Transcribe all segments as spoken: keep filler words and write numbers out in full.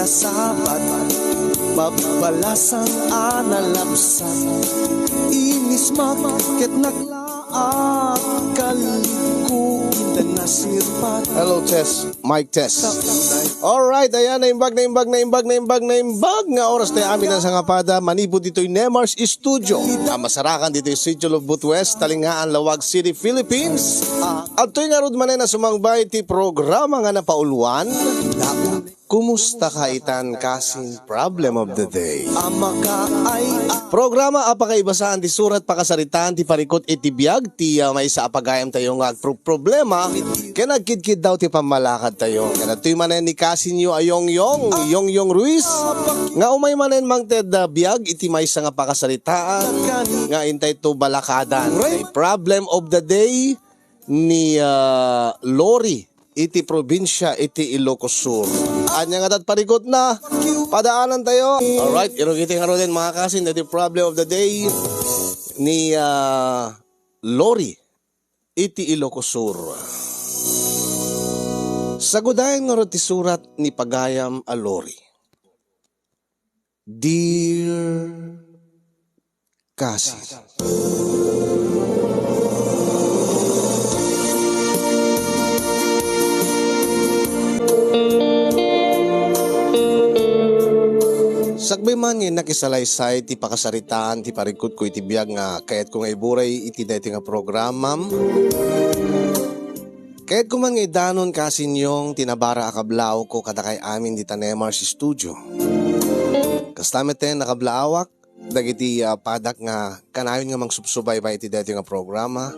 Sabat, mabbalasang a nalabsat. Inismak ket naklaat, kalibko inda nasirpat. Hello, test. Mic test. Alright, ayan, naimbag, naimbag, naimbag, naimbag, naimbag nga oras tayo amin ang sangapada. Manipud ditoy Nemar's Studio. Ang masarakan ditoy Sitio Lubot West, Talingaan, Laoag City, Philippines. At toy nga rod manen a sumangbay ti programa nga napauluan. Kumusta ka itan, kasin? Problem of the day. Amaka ay a- Programa a pakaibasaan ti surat pakasaritaan ti parikut iti biag ti, ah, maysa a pagayam tayo nga agproproblema ken agkidkiddaw ti pammalakad tayo. Ken adtoy manen ni kasinyo a Yongyong, Yongyong Ruiz, nga umay manen mangted, ah, biag iti maysa nga pakasaritaan nga intay to balakadan. Problem of the day ni, ah, Lori iti probinsia iti Ilocos Sur. Ania nga dat parikutna? Padaanan tayo. Alright, irugiti nga ruden, mga kasin, iti problem of the day ni, ah, Lori iti Ilocos Sur. Sagudayan nga rod ti surat ni pagayam a Lori. Dear Kasin. Sakbay man nga nakisalaysay ti pakasaritaan ti parikutko iti biag nga kayatko nga iburay iti daytoy nga programam. Kayatko man nga idanon, Kasin Yong, ti nabara a kablaawko kadakay amin dita Nemar's Studio. Kasta met ten a kablaawak dagiti, ah, padak nga kanayon nga mangsubsubaybay iti daytoy nga programa.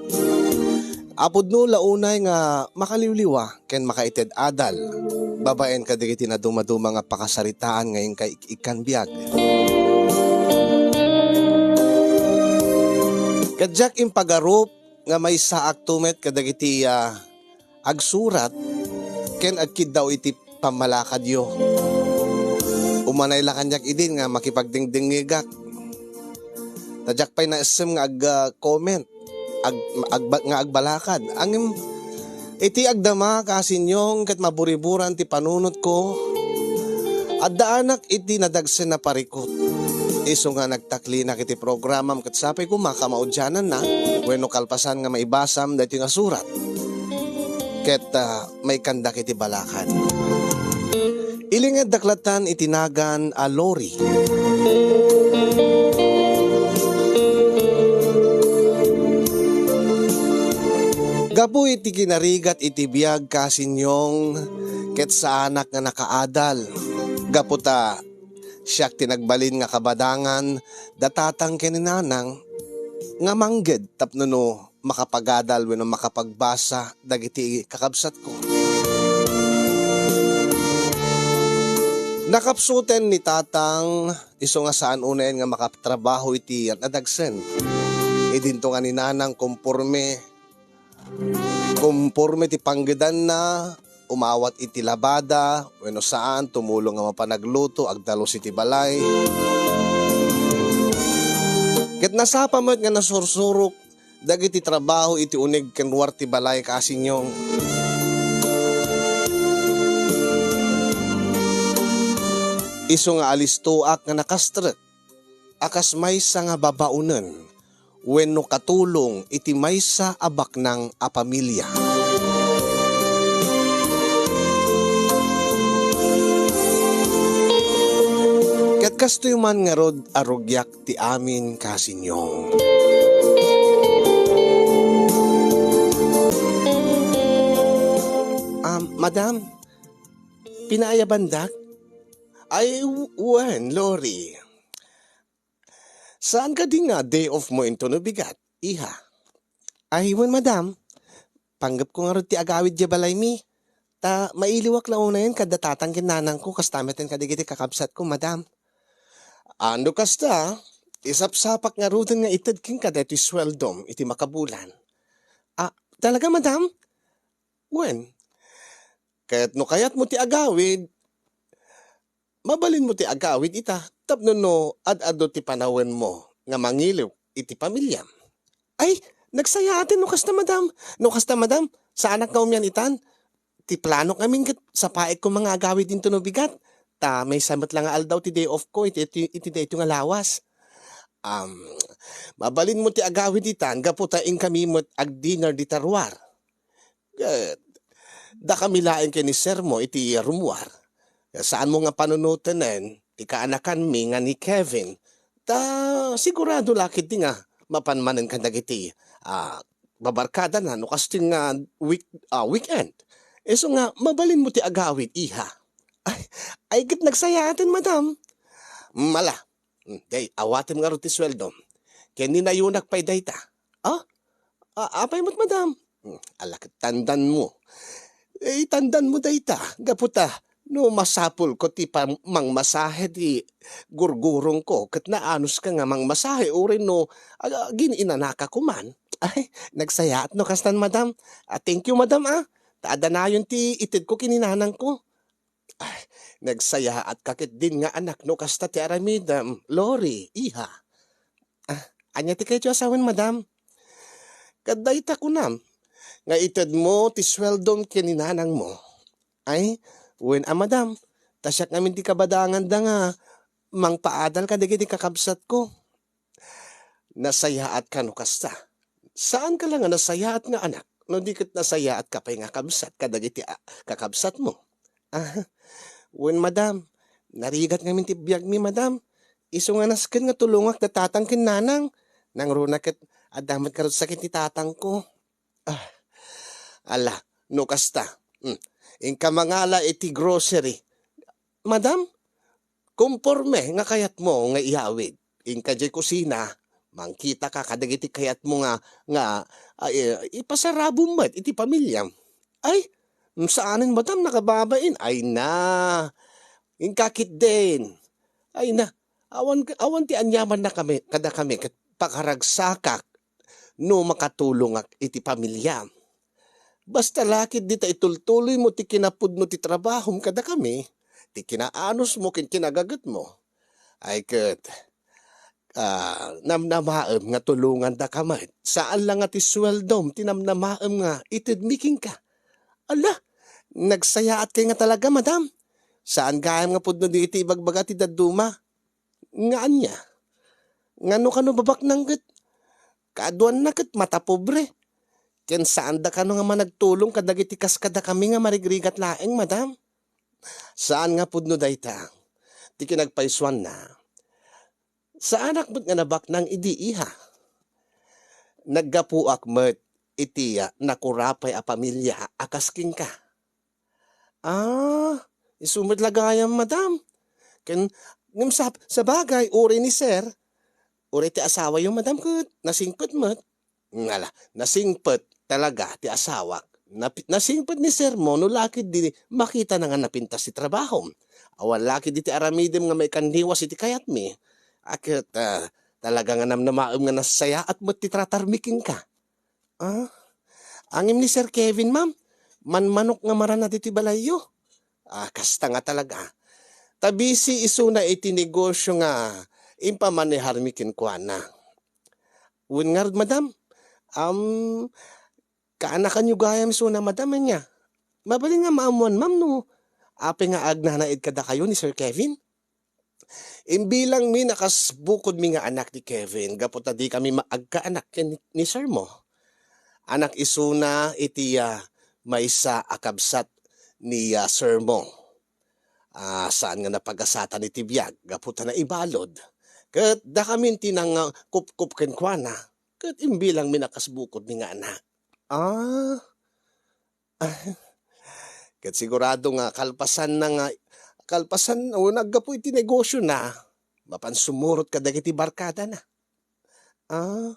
Apudno la unay nga makaliwliwa ken makaited adal babaen kadagiti nadumaduma nga pakasaritaan nga inka ik-, ikkan biag. Ket diak impagarup nga maysaakto met kadagiti, ah, agsurat ken agkiddaw iti pammalakadyo. Umanay la kaniak idin nga makipagdingdingngegak. Ta diak pay naessem nga ag-, ah, comment, ag-, agba-, nga agbalakad. Ngem iti agdama, Kasin Yong, ket maburiburan ti panunotko, addaanak iti nadagsen a parikut. Isu nga nagtaklinak iti programam ket sapay koma nga maudiananna wenno kalpasan nga maibasam daytoy nga surat ket, ah, maikandak iti balakad. Ilingeddak lattan iti nagan a Lori. Gapu iti kinarigat iti biag, Kasin Yong, ket saanak nga nakaadal. Gapu ta siak ti nagbalin nga kabadangan da tatang ken ni nanang nga mangged tapno no makapagadal wenno makapagbasa dagiti kakabsatko. Nakapsuten ni tatang, isu nga saan unayen nga makatrabaho iti nadagsen. Idinto nga ni nanang, komporme, komporme ti panggedanna, umawat iti labada, wenno saan, tumulong nga mapan agluto, agdalus iti balay. Ket nasapa met nga nasursurok dagiti trabaho iti uneg ken ruar ti balay, Kasin Yong. Isu nga alistoak nga nakastrek a kas maysa nga babaonen wenno katulong iti maysa a baknang a pamilia. Ket kastoy man ngarud a rugiak ti amin, Kasin Yong. Ah, madam, pinaayabandak? Ay, w-, wen, Lori. Saan kadi nga day off mo intono bigat, iha? Ay, wen, madam. Panggepko ngarud ti agawid diay balaymi. Ta mailiwak la unayen kada tatang ken nanangko, kasta meten kadagiti kakabsatko, madam. Ando kasta, isapsapak ngaruden nga ited kenka daytoy sueldom iti makabulan. Ah, talaga, madam? Wen, ket no kayatmo ti agawid, mabalinmo ti agawid ita tapno no ad-adu ti panawenmo nga mangiliw iti pamiliam. Ay, nagsayaaten no kasta, madam. No kasta, madam, saanak nga umian itan. Ti planok ngamin ket sapaek koma nga agawid intono bigat. ta maysa met la nga aldaw ti day off ko iti, iti, iti daytoy nga lawas. Am, mabalinmo ti agawid itan gapu ta inkami met agdinner dita ruar. Ket dakami laeng ken ni sir mo iti rummuar. Saanmo nga panunoten ti kaanakanmi nga ni Kevin. Ta sigurado la ketdi nga mapan manen kadagiti, ah, babarkadana no kastoy nga week-, ah, weekend. Isu nga mabalinmo ti agawid, iha. Ay, ay ket nagsayaaten, madam. Mala, Hmm, day, awatem ngarud ti sueldom. Ken ninayonak pay dayta. Ah? A-, apay met, madam? Hmm, ala ket tandanmo. Eh, tandanmo dayta, gapu ta no masapulko ti pam-, mangmasahe ti gurgurongko, ket naanuska nga mangmasahe uray no, ah, gin-inanaka koman. Ay, nagsayaat no kastan, madam. Ah, thank you, madam, ah. Ta adda nayon ti itedko ken ni nanangko. Ay, nagsayaatka ketdin nga anak no kasta ti aramidem, Lori, iha. Ah, ania ti kayatyo a sawen, madam? Ket dayta kunam, nga itedmo ti sueldom ken ni nanangmo. Ay, wen a, madam, ta siak ngamin ti kabadanganda nga mangpaadal kadagiti kakabsatko. Nasayaatka no kasta. Saanka la nga nasayaat nga anak, no di ket nasayaatka pay nga kabsat kadagiti a-, kakabsatmo. Ah, wen, madam, narigat ngamin ti biagmi, madam. Isu nga nasken nga tulongak da tatang ken nanang. Nangruna ket adda met ngarud sakit ni tatangko. Ah, ala, no kasta. Hmm. Inka mangala iti grocery. Madam, konporme nga kayatmo nga iyawid. Inka diay kusina, mangkitaka kadagiti kayatmo nga, nga, ah, i-, ipasarabom met iti pamiliam. Ay, saanen, madam, nakababain. Ay na, inka ketdin. Ay na, awan, awan ti aniamanna kami, kadakami, ket pakaragsakak no makatulongak iti pamiliam. Basta la ketdi ta itultuloymo ti kinapudno ti trabahom kadakami, ti kinaanusmo ken kinagagetmo. Ay ket, ah, namnamaem nga tulongandaka met. Saan la nga ti sueldom ti namnamaem nga itedmi kenka. Ala, nagsayaatkay nga talaga, madam. Saan gayam nga pudno di iti ibagbaga ti dadduma. Nga ania? Ngano kano babaknang ket kaaduanna ket matapobre? Ken saanda kano nga managtulong kadagiti kas kadakami nga marigrigat laeng, madam? Saan nga pudno dayta ti kinagpaysuanna. Saanak met nga nabaknang idi, iha. Naggapuak met iti, ah, nakurapay a pamilia a kas kenka. Ah, isu met la gayam, madam. Ken, ngem sa-, sabagay, uray ni sir, uray ti asawayo, madam, ket nasingpet met. Ngala, nasingpet talaga ti asawak. Napi-, nasingpet ni sir mo no la ketdi makitana nga napintas ti trabahom. Awan la ketdi ti aramidem nga maikandiwas iti kayatmi. A ket, ah, talaga nga namnamaem nga nasayaat met ti tratarmi kenka. Ah? Ngem ni Sir Kevin, ma'am, manmanok nga marana ditoy balayyo. Ah, kasta nga talaga. Ta busy isuna iti negosyo nga impamaneharmi kenkuana. Wen ngarud, madam, am, kaanakanyo gayam isuna, madam, ania? Mabalin nga maammuan, ma'am, no apay nga agnanaed kadakayo ni Sir Kevin? Imbilangmi a kas bukodmi nga anak ni Kevin gapu ta dikami ma-, agkaanak ken ni, ni sir mo. Anak isuna iti, ah, maysa a kabsat ni, ah, sir mo. Ah, saan nga napagasatan iti biag gapu ta naibalud. Ket dakamin ti nangkupkop kenkuana, ket imbilangmi a kas bukodmi nga anak. Ah. Ket sigurado nga kalpasanna nga, kalpasan, o naggapu iti negosyona, mapan sumurot kadagiti barkadana. Ah,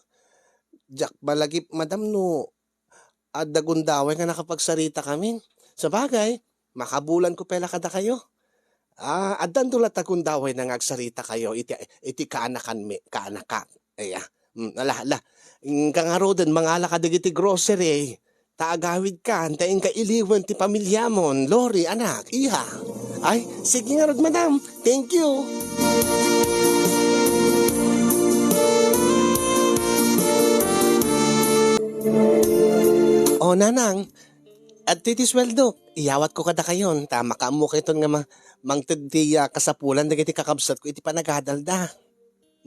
diak malagip, madam, no adda gundaway nga nakapagsarita kamin. Sabagay, makabulanko pay la kadakayo. Ah, addanto la ta gundawayna nga agsarita kayo iti, iti kaanakanmi, kaanakak. Aya. Mm, ala, ala. Inka ngaruden, mangala ka dagiti grocery. Ta agawidkan, ta inka iliwen ti pamilyamon, Lori, anak, iha. Ay, sige ngarud, madam. Thank you. O, nanang, Adtoy ti sueldok. Iyawatko kadakayon, ta makaammo kayton nga ma-, mangted ti, ah, kasapulan dagiti kakabsatko iti panagadalda.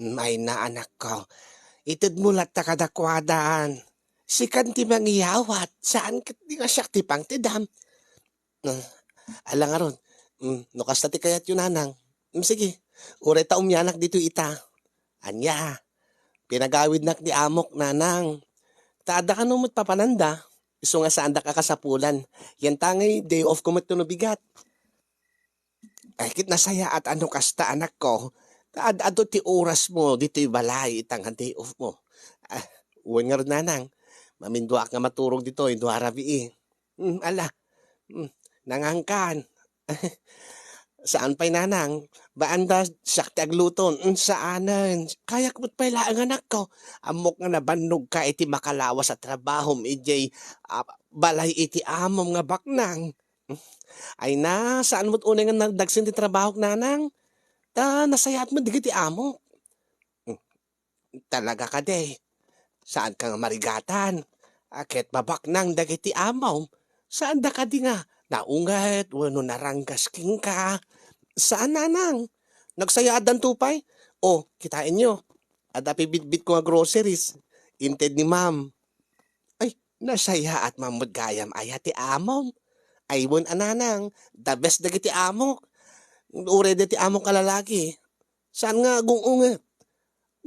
Mm, ay na, anakko. Itedmo latta kadakuadan. Sikan ti mangiyawat, saan ket di nga siak ti pangtedam. Ah, ala ngarud. Mm, no kasta ti kayatyo, nanang. Mm, sige. Uray ta umianak ditoy ita. Ania, pinagawidnak ni amok, nanang. Ta adda kano met papananda. Isu nga saandak a kasapulan. Yanta ngay day off ko met no bigat. Ay, ket nasayaat a no kasta, anakko. Ta ad-adu ti orasmo ditoy balay ita nga day off mo. Ah, wen ngarud, nanang. Maminduaak nga maturog ditoy, dua rabii. Hmm, ala. Hmm, nangankan. Saan pay, nanang. Baanda siak ti agluton. Hmm, saanen. Kayak met pay laeng, anakko. Ammok nga nabannogka iti makalawas a trabahom idiay, ah, balay iti amom nga baknang. Ay na, saan met unay nga nadagsen ti trabahok, nanang? Ta nasayaat met dagiti amok. Hmm, talaga kadi? Saanka nga marigatan? A, ket mabaknang dagiti amom. Saanda kadi nga naunget wenno naranggas kenka? Saan, nanang. Nagsayaatdanto pay. O, kitaenyo. Adda pay bitbitko nga groceries. Inted ni ma'am. Ay, nasayaat man met gayam aya ti amom. Ay, wen a, nanang, the best dagiti amok. Uray dagiti amok a lalaki. Saan nga agung-unget?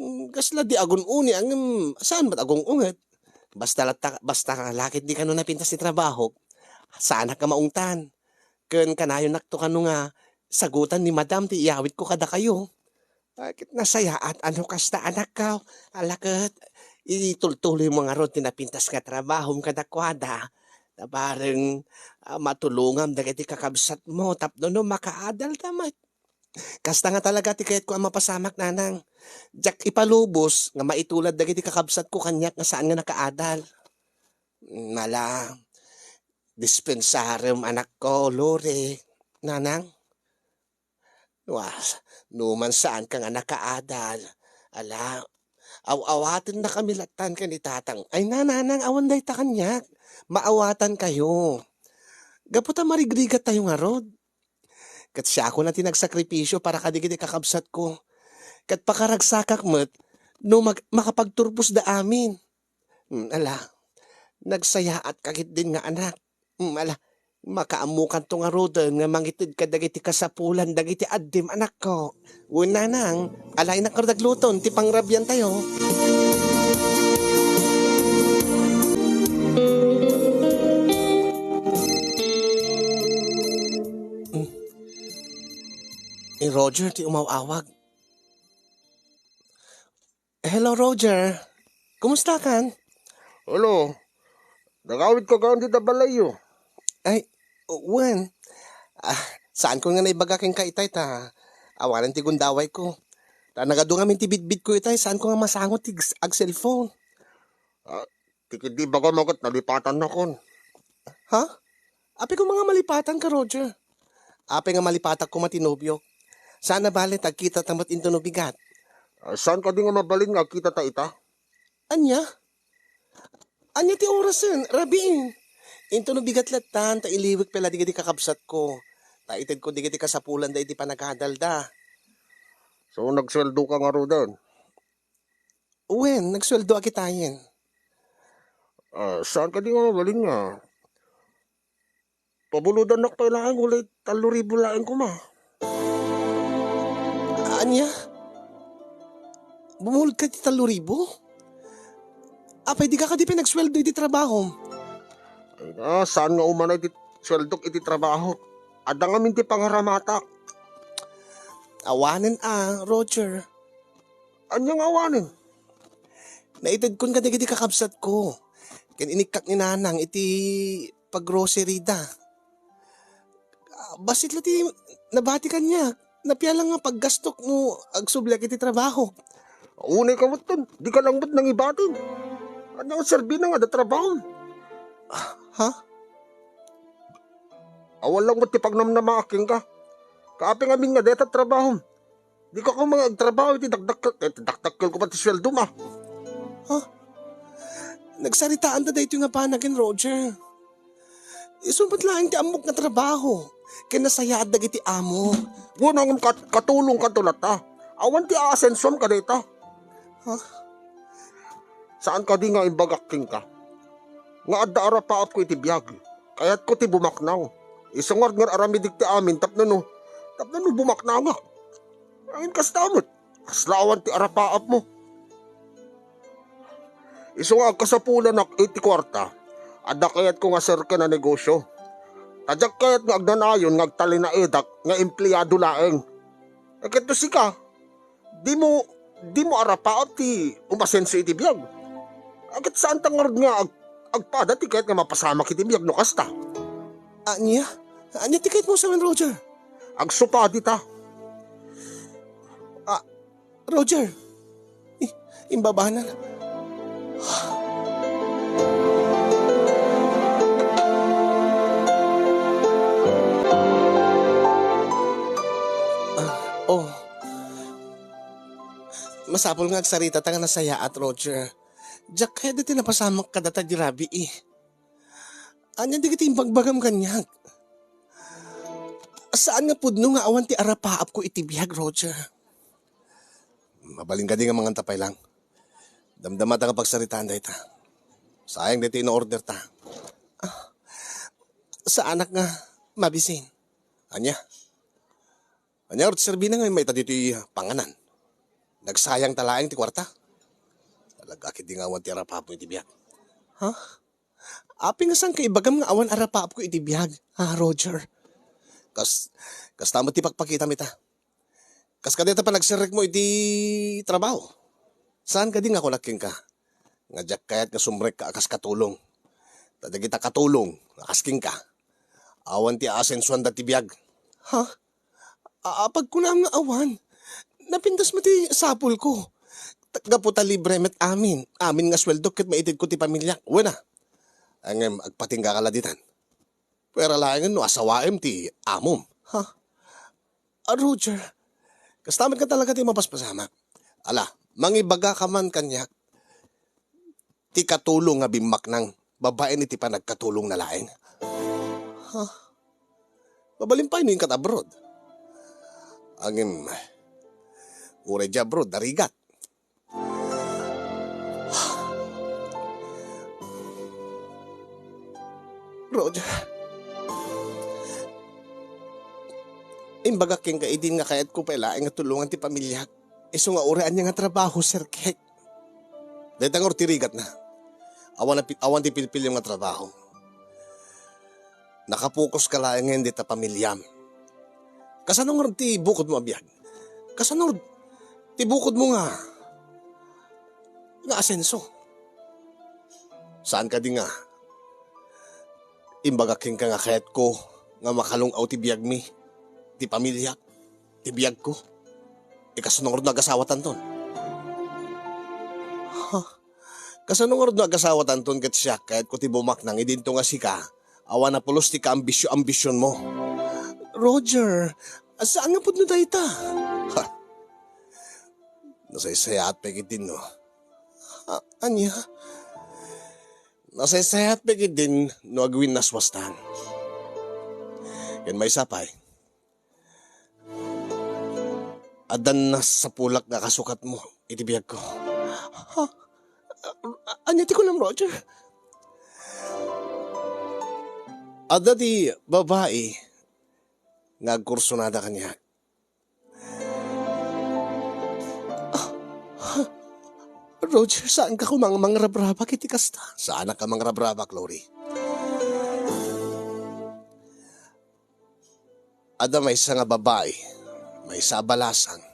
Mm, kasla di agun-uni, ngem saan met agung-unget? Basta latta, basta la ket di kano napintas ti trabahok, saanak nga maungtan. Ken kanayonnakto kano nga sagutan ni madam ti iyawidko kadakayo. A, ket nasayaat a no kasta, anakko. Ala ket, itultuloymo ngarud ti napintas nga trabahom kadakuada. Ta bareng, a, matulongam dagiti kakabsatmo tapno no makaadalda met. Kasta nga talaga ti kayatko a mapasamak, nanang. Diak ipalubos nga maitulad dagiti kakabsatko kaniak nga saan nga nakaadal. Ala, dispensarem, anakko, Lore, nanang. Wa, no man saanka nga nakaadal, ala, aw-awatennakami lattan ken ni tatang. Ay, nanang, awan dayta kaniak. Maawatankayo. Gapu ta marigrigattayo ngarud. Ket siakon a ti nagsakripisio para kadagiti kakabsatko. Ket pakaragsakak met no mag-, makapagturposda amin. Hmm, ala, nagsayaatka ketdin nga anak. Hmm, ala, makaammokanto ngaruden nga mangited kadagiti kasapulan dagiti addim, anakko. Wen, nanang, ala, innak ngarud agluton ti pangrabiantayo. Hmm. Ni Roger ti umaw-awag. Hello, Roger. Kumustakan? Hello. Nagawidka gayam dita balayyo? Ay, wen. A, saanko nga naibaga kenka itay ta awanen ti gundawayko. Ta nagadu ngamin ti bitbitko itay, saanko nga masango ti ag-, ag-cellphone. A, ti ketdi ibagam a ket nalipatannakon. Ha? Apay koma nga malipatanka, Roger? Apay nga malipatak koma ti nobiok? Saan a bale ta agkitata met intono bigat? A, saan kadi nga mabalin nga agkitata ita? Ania? Ania ti orasen? Rabiin. Intono bigat lattan ta iliwek pay la dagiti kakabsatko. Ta itedko dagiti kasapulanda iti panagadalda. So, nagsueldoka ngaruden? Wen, nagsueldo a kitayen. A, saan kadi nga mabalin nga pabulodannak pay laeng, ulit tallo ribu laeng koma. Ania? Bumulodka ti tallo ribu? Apay, dika kadi pay nagsueldo iti trabahom? Ay na, saan nga umanay ti sueldok iti trabahok? Adda ngamin ti pangaramatak. Awanen a, Roger. Ania nga awanen? Naitedkon kadagiti kakabsatko. Ken inikkak ni Nanang iti paggrocerida. A, bassit la ti nabati kaniak. Napiala nga paggastok no agsubliak iti trabaho. Unay ka met ton, dika lang met nangibatin. Ania nga serbina nga adda trabahom? Ha? Awan lang met ti pagnamnamaak kenka. Kaapay ngamin nga dayta trabahom. Dika koma nga agtrabaho iti dakdakkel, eh, dakdakkel koma ti sueldom, a. Ha? Nagsaritaanta daytoy nga panagen, Roger. Isu met laeng ti ammok nga trabaho ken nasayaat dagiti amo. Wen, ngem kat-, katulongkanto latta. Awan ti aasensuam kadayta. Ha? Saan kadi nga imbagak kenka nga adda arapaapko iti biag? Kayatko ti bumaknang. Isu nga ar-, nga ar-aramidek ti amin tapno no, tapno no bumaknangak. Ngem kasta met, kasla awan ti arapaapmo. Isu nga agkasapulanak iti kuarta, adda kayatko nga serken a negosio. Ta diak kayat nga agnanayon nga agtalinaedak nga empleado laeng. E ket no sika, dimo, dimo arapaap ti umasenso iti biag. E ket saanta ngarud nga ag-, agpada ti kayat nga mapasamak iti biag no kasta. Ania? Ania ti kayatmo sawen, Roger? Agsupadi ta. Ah, Roger, i-, imbabanan. Ah, oh. Masapul nga agsarita ta nga nasayaat, Roger. Diak kayat ti napasamak kadata di rabii. Ania dagiti imbagbagam kaniak? Saan nga pudno nga awan ti arapaapko iti biag, Roger. Mabalin kadi nga manganta pay lang. Damdama ta nga pagsaritaan dayta. Sayang daytoy in-order ta. Ah, saanak nga mabisin. Ania? Ania, serbina nga mayta ditoy panganan? Nagsayang ta laeng ti kuarta. Talaga, ket di nga awan ti arapaapmo iti biag. Ha? Apay nga saanka ibagam nga awan arapaapko iti biag, ha, Roger? Kas-, kasta met ti pakpakitam ita. Kas kadayta panagserrekmo iti trabaho. Saan kadi nga kunak kenka nga diak kayat nga sumrekka a kas katulong? Ta dagita katulong a kas kenka, awan ti aasensuanda ti biag. Ha? A-, apagkunam nga awan. Napintas met ti sapulko. Ta-, gapu ta libre met amin. Amin nga sueldo ket maitedko ti pamiliak. Wen a. Ngem agpatingga ka la ditan. Pwera laengen no asawaem ti amom. Ha? Ah, Roger, kasta met nga talaga ti mapaspasamak. Ala, mangibaga ka man kaniak ti katulong nga bimmaknang babaen iti panagkatulongna laeng. Ha? Mabalin pay no inkat abroad. Ngem, uray di abroad, narigat. Roger, imbagak kenka idin nga kayatko pay laeng nga tulongan ti pamiliak. Isu nga uray ania nga trabaho, Sir Kek. Dayta ngarud ti rigatna. Awan a pi-, awan ti pilpiliam nga trabaho. Nakapokus ka laengen dita pamiliam. Kasano ngarud ti bukodmo a biag? Kasano ngarud ti bukodmo nga, nga asenso? Saan kadi nga imbagak kenka nga kayatko nga makalung-aw ti biagmi, ti pamiliak, ti biagko? E, kasano ngarud no agasawatanton? Ha? Kasano ngarud no agasawatanton ket siak, kayatko ti bumaknang idinto nga sika, awan a pulos ti kaambisyo-ambisionmo? Roger, saan nga pudno dayta? Ha! Nasaysayaat pay ketdin no. A-, ania? Nasaysayaat pay ketdin no agwinnaswastan. Ken maysa pay, adda nasapulak nga kasukatmo iti biagko. Ha? A-, ania ti kunam, Roger? Adda ti babai nga agkursunada kaniak. Ah, Roger, saanka koma nga mangrabrabak iti kasta? Saanak a mangrabrabak, Lori. Adda maysa nga babai, maysa a balasang,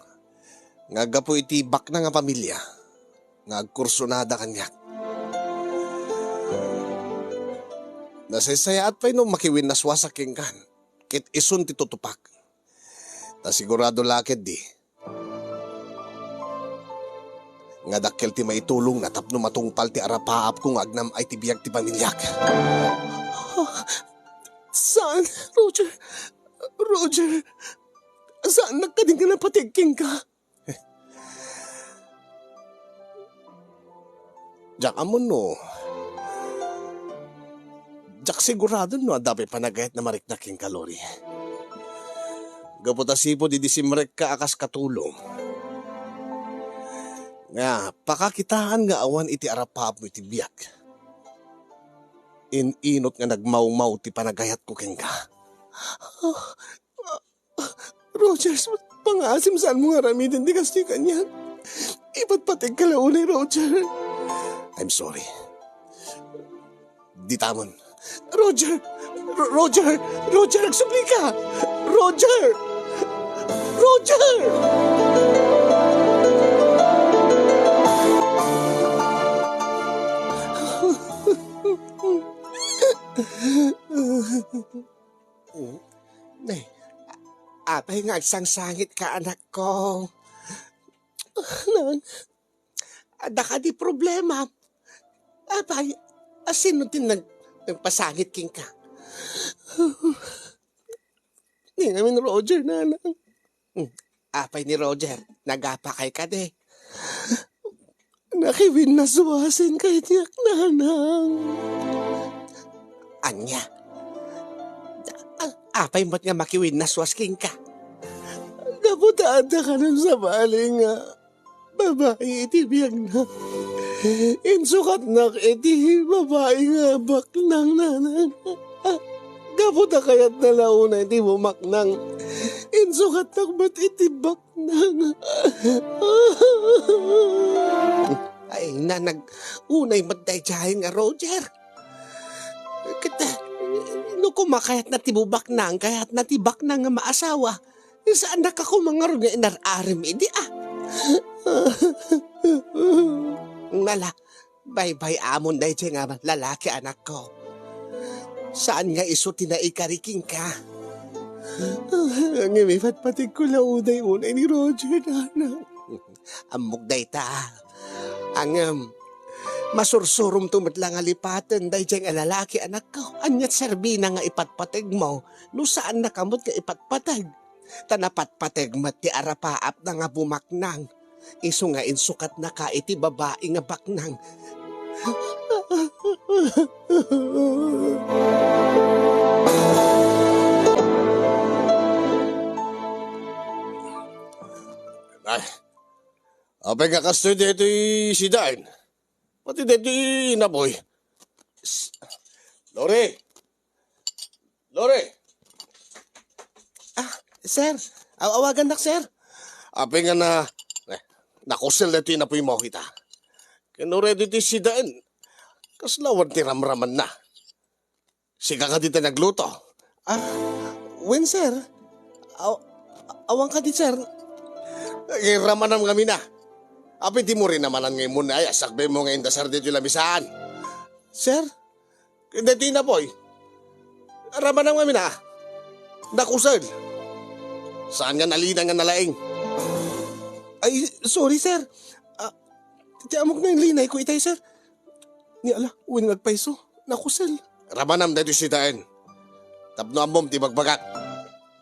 nga aggapu iti baknang a pamilia, nga agkursunada kaniak. Nasaysayaat pay no makiwinnaswasak kenkan, ket isun ti tutupak. Ta sigurado la ketdi nga dakkel ti maitulongna tapno matungpal ti arapaapko nga agnam-ay ti biag ti pamiliak. Saan, Roger? Roger, saannak kadi nga napateg kenka? Diak ammo no Diak sigurado no adda pay panagayat a mariknak kenka, Lori. Gapu ta sipud idi simrekka a kas katulong, nga pakakitaan nga awan iti arapaapmo iti biag. In-inut nga nagmawmaw ti panagayatko kenka. Roger, pangasim, saanmo nga aramiden ti kastoy kaniak. Ipatpategka la unay, Roger. I'm sorry. Ditamon. Roger! Ro-, Roger! Roger, agsublika! Roger! Roger! Nay, apay nga agsangsangitka, anakko? Nang, adda kadi problema? Apay, a sino ti nag-, nagpasangit kenka? Ni ngamin Roger, nanang. Hmm. Apay ni Roger, nagapakay kadi? Nakiwinnaswasen kaniak, nanang. Ania? A-, apay met nga makiwinnaswas kenka? Gapu ta adda kanon sabali nga babai iti biagna. Insukatnak iti babai nga baknang, nanang. Gapu ta kayatna la unay ti bumaknang, insukatnak met iti baknang. Ay, nanang, unay met daydiay nga Roger. Ket, no koma kayatna ti bubaknang, kayatna ti baknang nga maasawa, saannak a koma ngarud nga inar-arim idi, a? Nala, baybay-amon daydiay nga lalaki, anakko. Saan nga isu ti naikari kenka. Ngem ipatpategko la unay ni Roger, nanang. Ammok dayta. Ngem, masursuromto met la nga lipaten daydiay nga lalaki, anakko. Ania't serbina nga ipatpategmo no saannaka met nga ipatpateg? Ta napatpateg met ti arapaapna nga bumaknang, isu nga insukatnaka iti babai nga baknang. Ay, apay nga kastoy daytoy sidaen? Pati daytoy inapoy. S-, Lori! Lori! Ah, sir. Aw-, awagannak, sir. Apay nga na, eh, nakusel daytoy inapoymo, kita. Ken no ready ti sidaen, kasla awan ti ramramanna. Sika kadi ti nagluto? Ah, wen, sir. Aw-, awan kadi, sir. Eh, ramanam ngamin a. Apay dimo rinamanan nga immun ay, asakbay mo nga indasar ditoy lamisaan? Sir? Daytoy inapoy. Ramanam ngamin a. Nakusel. Saan nga nalina nga nalaing? Ay, sorry, sir. Ah, ti ammok nga inlinay ko itay, sir. Ni ala, wen nga agpayso, nakusel. Ramanam daytoy sidaen. Tapno ammom ti ibagbagak.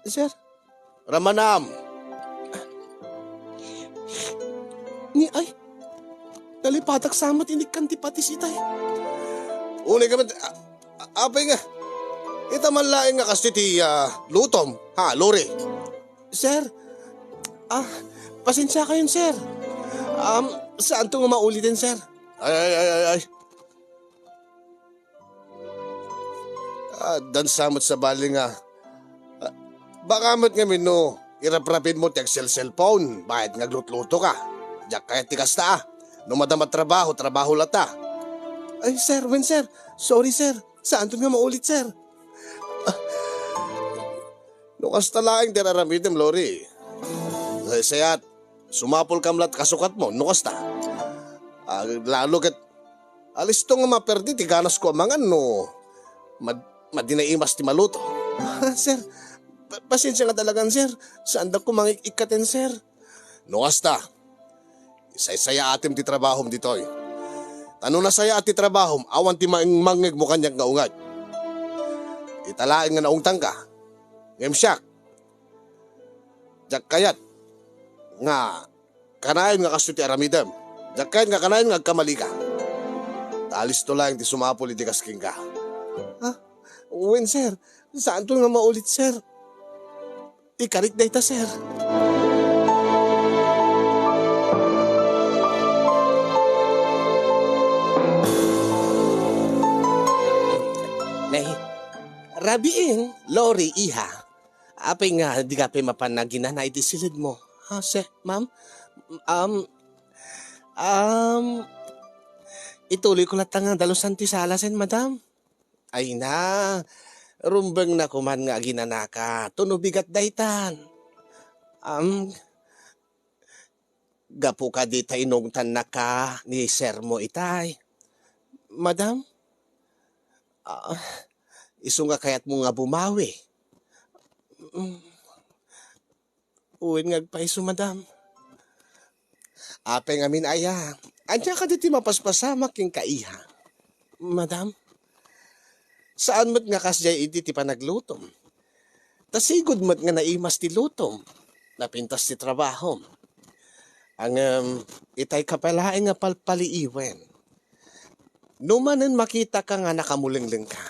Sir? Ramanam. Ni ay, nalipatak sa met inikkan ti patis itay. Unay ka met, a-, a-, apay nga. Ita man laeng nga kastoy ti, ah, lutom, ha, Lori? Sir? Ah, pasensia kayon, sir. Um, saanto nga mauliten, sir? Ay, ay, ay, ay, ay. Ah, dan sa met sabali nga. Ah, baka met ngamin no, iraprapid mo ti agselselpon, bayat nga aglutluto ka. Diak kayat ti kasta, ah. No madama trabaho, trabaho lata. Ay, sir, wen, sir. Sorry, sir. Saanton nga maulit, sir? Ah, no kasta laeng ti araramidem, Lori. Saysayat, sumapul kam lat kasukatmo, no kasta. Ah, lalo ket alisto nga maperdi ti ganasko a mangan no mad-, madi naimas ti maluto. Sir, pa-, pasensia nga talagan, sir. Saandak ko mangik-ikkaten, sir. No kasta, isaysayaatem ti trabahom ditoy. Ta no nasayaat ti trabahom, awan ti maingmangngeg mo kaniak nga unget. Ita laeng nga naungtangka. Ngem siak, diak kayat nga kanayon nga kastoy ti aramidem. Diak kayat nga kanayon nga agkamalika. Ta alisto laeng ti sumapul iti kas kenka. Ha? Wen, sir. Saanto nga maulit, sir. Ikarik dayta, sir. Nay, rabiin, Lori, iha. Apay nga di ka pay mapan naginana iti silidmo? Ha, sir, ma'am? Um, um, ituloy ko latta nga dalusan ti sala, sen, madam. Ay na, rumbeng na kuman nga aginanaka. Tuno bigat daytan. Um, gapu kadi ta inungtannaka ni sir mo itay. Madam? Ah, isu nga kayatmo nga bumawi. Mm. Wen nga agpayso, madam. Apay ngamin aya, ania kadi ti mapaspasamak kenka, iha? Madam, saan met nga kasdiay idi ti panaglutom. Ta sigud met nga naimas ti lutom, napintas ti trabahom. Ngem, itay ka pay laeng nga palpaliiwen. No manen makitaka nga nakamulenglengka,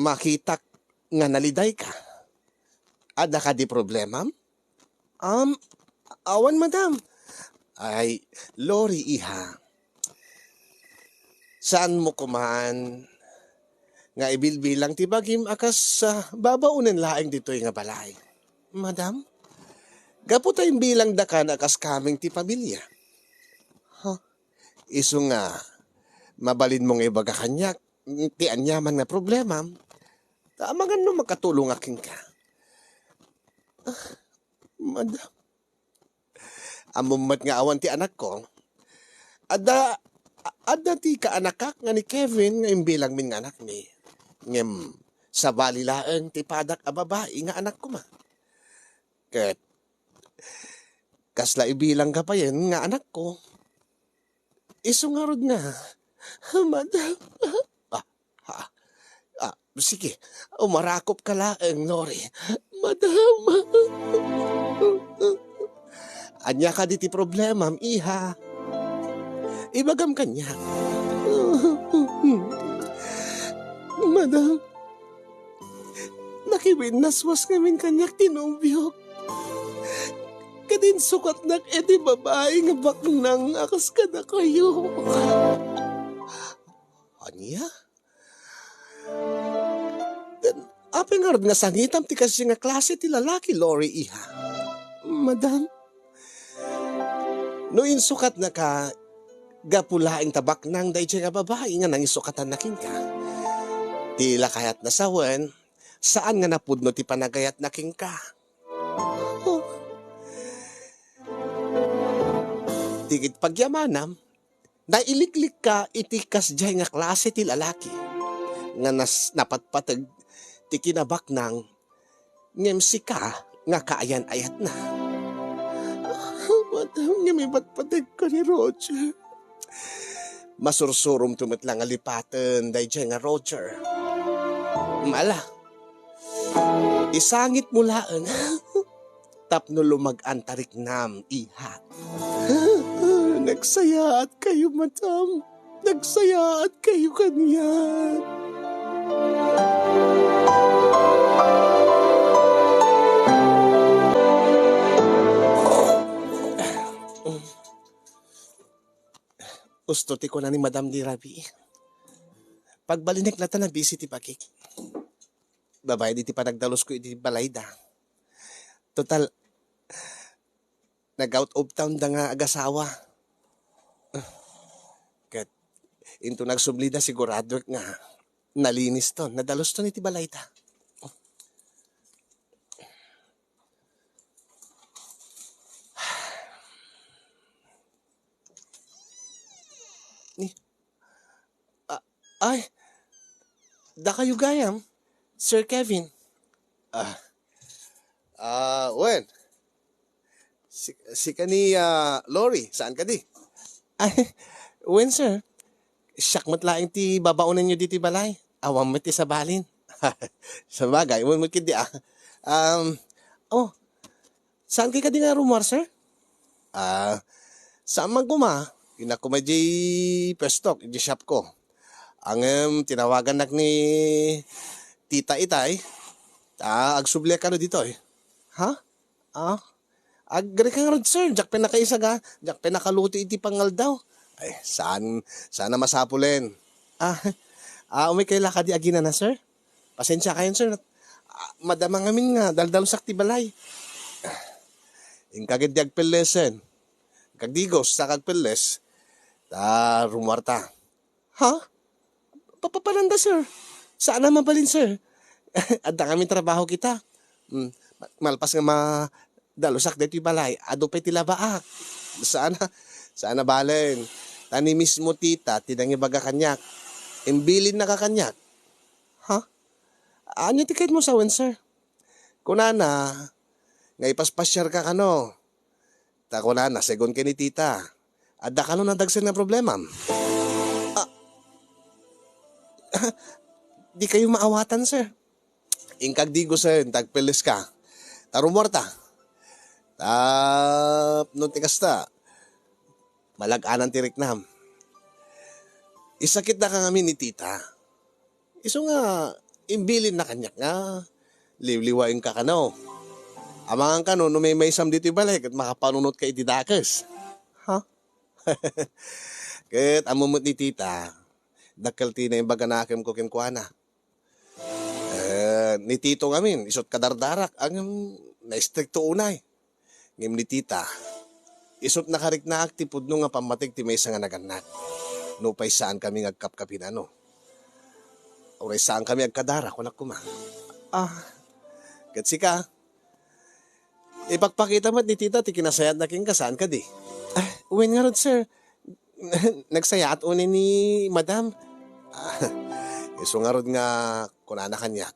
makitak nga nalidayka. Adda kadi problemam? Um, awan, madam. Ay, Lori, iha. Saanmo kuman nga ibilbilang ti bagim a kas, ah, babaonen laeng ditoy nga balay? Madam, gapu ta imbilangdakan a kas kameng ti pamilia. Huh? Isu nga, mabalinmo nga ibaga kaniak ti aniaman nga problemam, ta amangan no makatulongak kenka. Ah, madam, ammom met nga awan ti anakko. Adda, a-, adda ti kaanakak nga ni Kevin nga imbilangmin nga anakmi. Ngem, sabali laeng ti padak a babai nga anak koma. Ket, kasla ibilangka payen nga anakko. Isu ngarud nga, madam. Ah, ah, ah, sige, umarakop ka laeng, Lori. Madam. Ania kadi ti problemam, iha? Ibagam kaniak. Madam, nakiwinnaswas ngamin kaniak ti nobiok. Ket insukatnak iti babai nga baknang a kas kadakayo. Ania? Then, apay ngarud nga sangitam ti kasdiay nga klase ti lalaki, Lori, iha? Madam, no insukatnaka, gapu laeng ta baknang daydiay nga babai nga nanginsukatan kenka. Ti la kayatna sawen, saan nga napudno ti panagayatna kenka. Ti ket pagyamanam, nailiklikka iti kasdiay nga klase ti lalaki nga nas-, napatpateg ti kinabaknang, ngem sika nga kaayan-ayatna. Madam, ngem ipatpategko ni Roger. Masursuromto met la nga lipaten daydiay nga Roger. Ala, isangitmo laeng tapno lumag-an ta riknam, iha. Nagsayaat kayo, madam. Nagsayaat kayo kaniak. Usto ti kuna ni Madam di Rabi. Pagbalinek latta, nabisi ti bagik. Babaen iti panagdalusko iti balayda. Total, nag-out of town da nga agasawa. Ket into nagsublida, siguradoek nga naliniston, nadaluston iti balayda. Ni, a-, ay, dakayo gayam, Sir Kevin. Ah, ah, wen. Si-, sika ni, ah, Lori, saan kadi? Ay, wen, sir. Siak met laeng ti babaonenyo ditoy balay. Awan met ti sabalin. Sabagay, wen met ketdi, ah. Um, oh, saan kayo kadi nga rummuar, sir? Ah, saan man koma, innak koma idiay puestok, idiay shopko. Ngem tinawagannak ni Tita itay, ta agsubliak kano ditoy. Ha? Ah? Agrika ngarud, sir. Diak pay nakaisaga, diak pay nakaluto iti pangaldaw. Ay, saan, saan a masapulen. Ah, ah, umay kayo la kadi aginana, sir? Pasensiakayon, sir. Ah, madama ngamin nga daldalusak ti balay. Inka ketdi agpellesen. Kagdigos, sa kagpelles, ta rumuarta. Ha? Papapananda, sir. Saan a mabalin, sir. Adda kami trabaho kita. Hmm, ma-, malpas nga ma-, dalusak daytoy balay, adu pay ti labaak. Saan a, saan a balen. Ta ni mismo tita, ti nangibaga kaniak. Imbilinna ka kaniak. Ha? Ania ti kayatmo sawen, sir? Kunana, nga ipaspasiar ka kano. Ta kunana, segun ken ni tita, adda kano nadagsen nga problemam. Ah, di kayo maawatan, sir. Inkag digosen, tagpelles ka. Ta rumuarta. Tapno ti kasta, malag-anan ti riknam. Isakitda ka ngamin ni tita. Isu nga, imbilinna kaniak nga, liwliwaenka kano. Amangan kano, no maymaysam ditoy balay, ket makapanunot ka iti dakes. Ha? Ket ammo met ni tita, dakkel ti naimbaganakem ko kenkuana. Eh, ni tito ngamin, isut kadardarak, ngem naistrikto unay. Ngem ni tita, isut nakariknaak ti pudno nga pammateg ti maysa nga nagannak. Nupay saan kami nga agkapkapinano. Uray saan kami agkadara, kunak koma. Ah, ket sika, ipakpakita met ni tita ti kinasayatna kenka, saan kadi? Ah, wen ngarud, sir. Nagsayaat unay ni madam. Ah, isu ngarud nga kunana kaniak,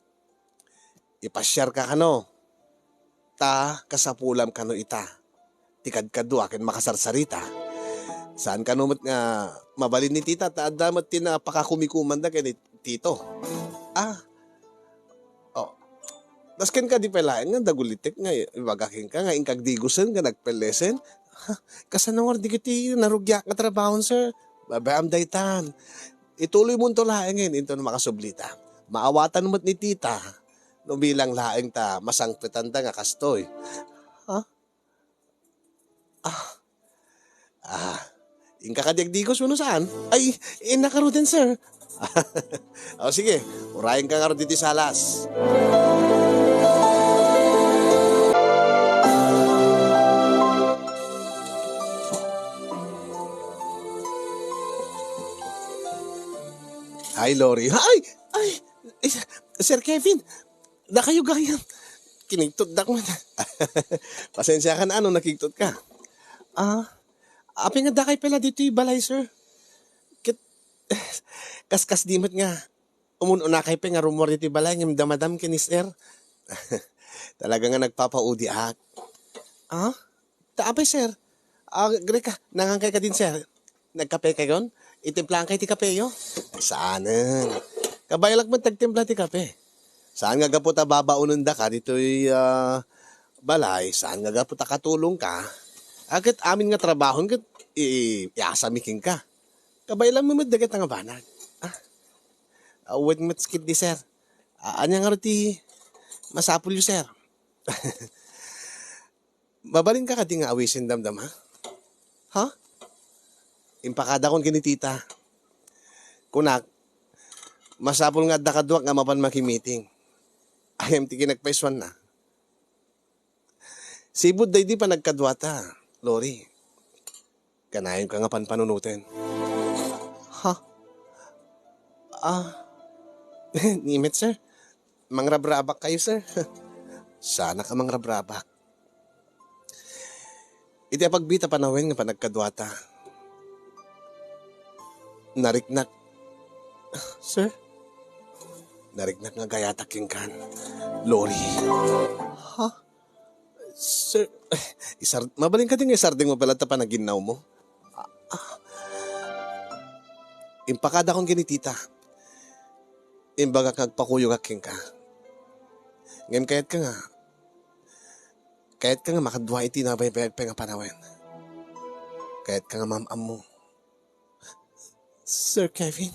ipasiarka kano, ta kasapulam kano ita ti kadkadua ken makasarsarita. Saan kano met nga mabalin ni tita, ta adda met ti napakakumikumanda ken ni tito. Ah, oh. Dasken kadi pay laeng nga dagulitek nga ibaga kenka nga inkag digosen nga nagpellesen. Ha, kasano ngarud dagiti narugiak nga trabahon, sir? Babaam daytan. Ituloymonto laengen inton makasublita. Maawatan met ni tita no bilang laeng ta masangpetanta nga kastoy. Ha? Ah. Ah. Inka kadi agdigos wenno saan? Ay, innak ngaruden, sir. O sige, urayenka ngarud iti salas. Hi, Lori. Ay! Ay! Eh, Sir Kevin, dakayo gayam. Kinigtotdak man. Pasensiakan no nakigtotka. Ah, apay nga dakay pay la ditoy balay, sir? Ket, kaskasdi met nga, umun-unakay pay nga rumuar ditoy balay, ngem da madam ken ni sir. Talaga nga nagpapaudiak. Ah? Ta apay, sir? Ah, agrika, nangankay kadin, sir? Nagkape kayon? Itimplankay ti kapeyo? Saanen. Kabaelak met ti agtimpla ti kape. Saan nga gapu ta babaonendaka ditoy, ah, balay, saan nga gapu ta katulongka. Ket amin nga trabahon ket i-, iasami kenka. Kabaelanmo met dagita nga banag. Ah, awan met ketdi, sir. Ah, ania ngarud ti masapulyo, sir? Mabalinka kadi nga awisen damdama? Ha? Impakadakon ken ni tita. Kunak, masapul nga adda kaduak nga mapan makimiting. Ayam ti kinagpaisuanna. Sibud daydi panagkaduata, Lori. Kanayonka nga panpanunoten. Ha? Ah, ni met, sir. Mangrabrabak kayo, sir. Sana ka mangrabrabak. Iti apagbita panawen nga panagkaduata, nariknak, sir? Nariknak nga gayatak kenkan, Lori. Ha? Sir, isar-, mabalin kadi nga isardengmo pay latta panaginnawmo? Ah, ah. Impakadakon ken ni tita. Imbagak nga agpakuyogak kenka. Ngem kayatka nga, kayatka nga makadua iti nabaybayag pay nga panawen. Kayatka nga maam-ammo. Sir Kevin,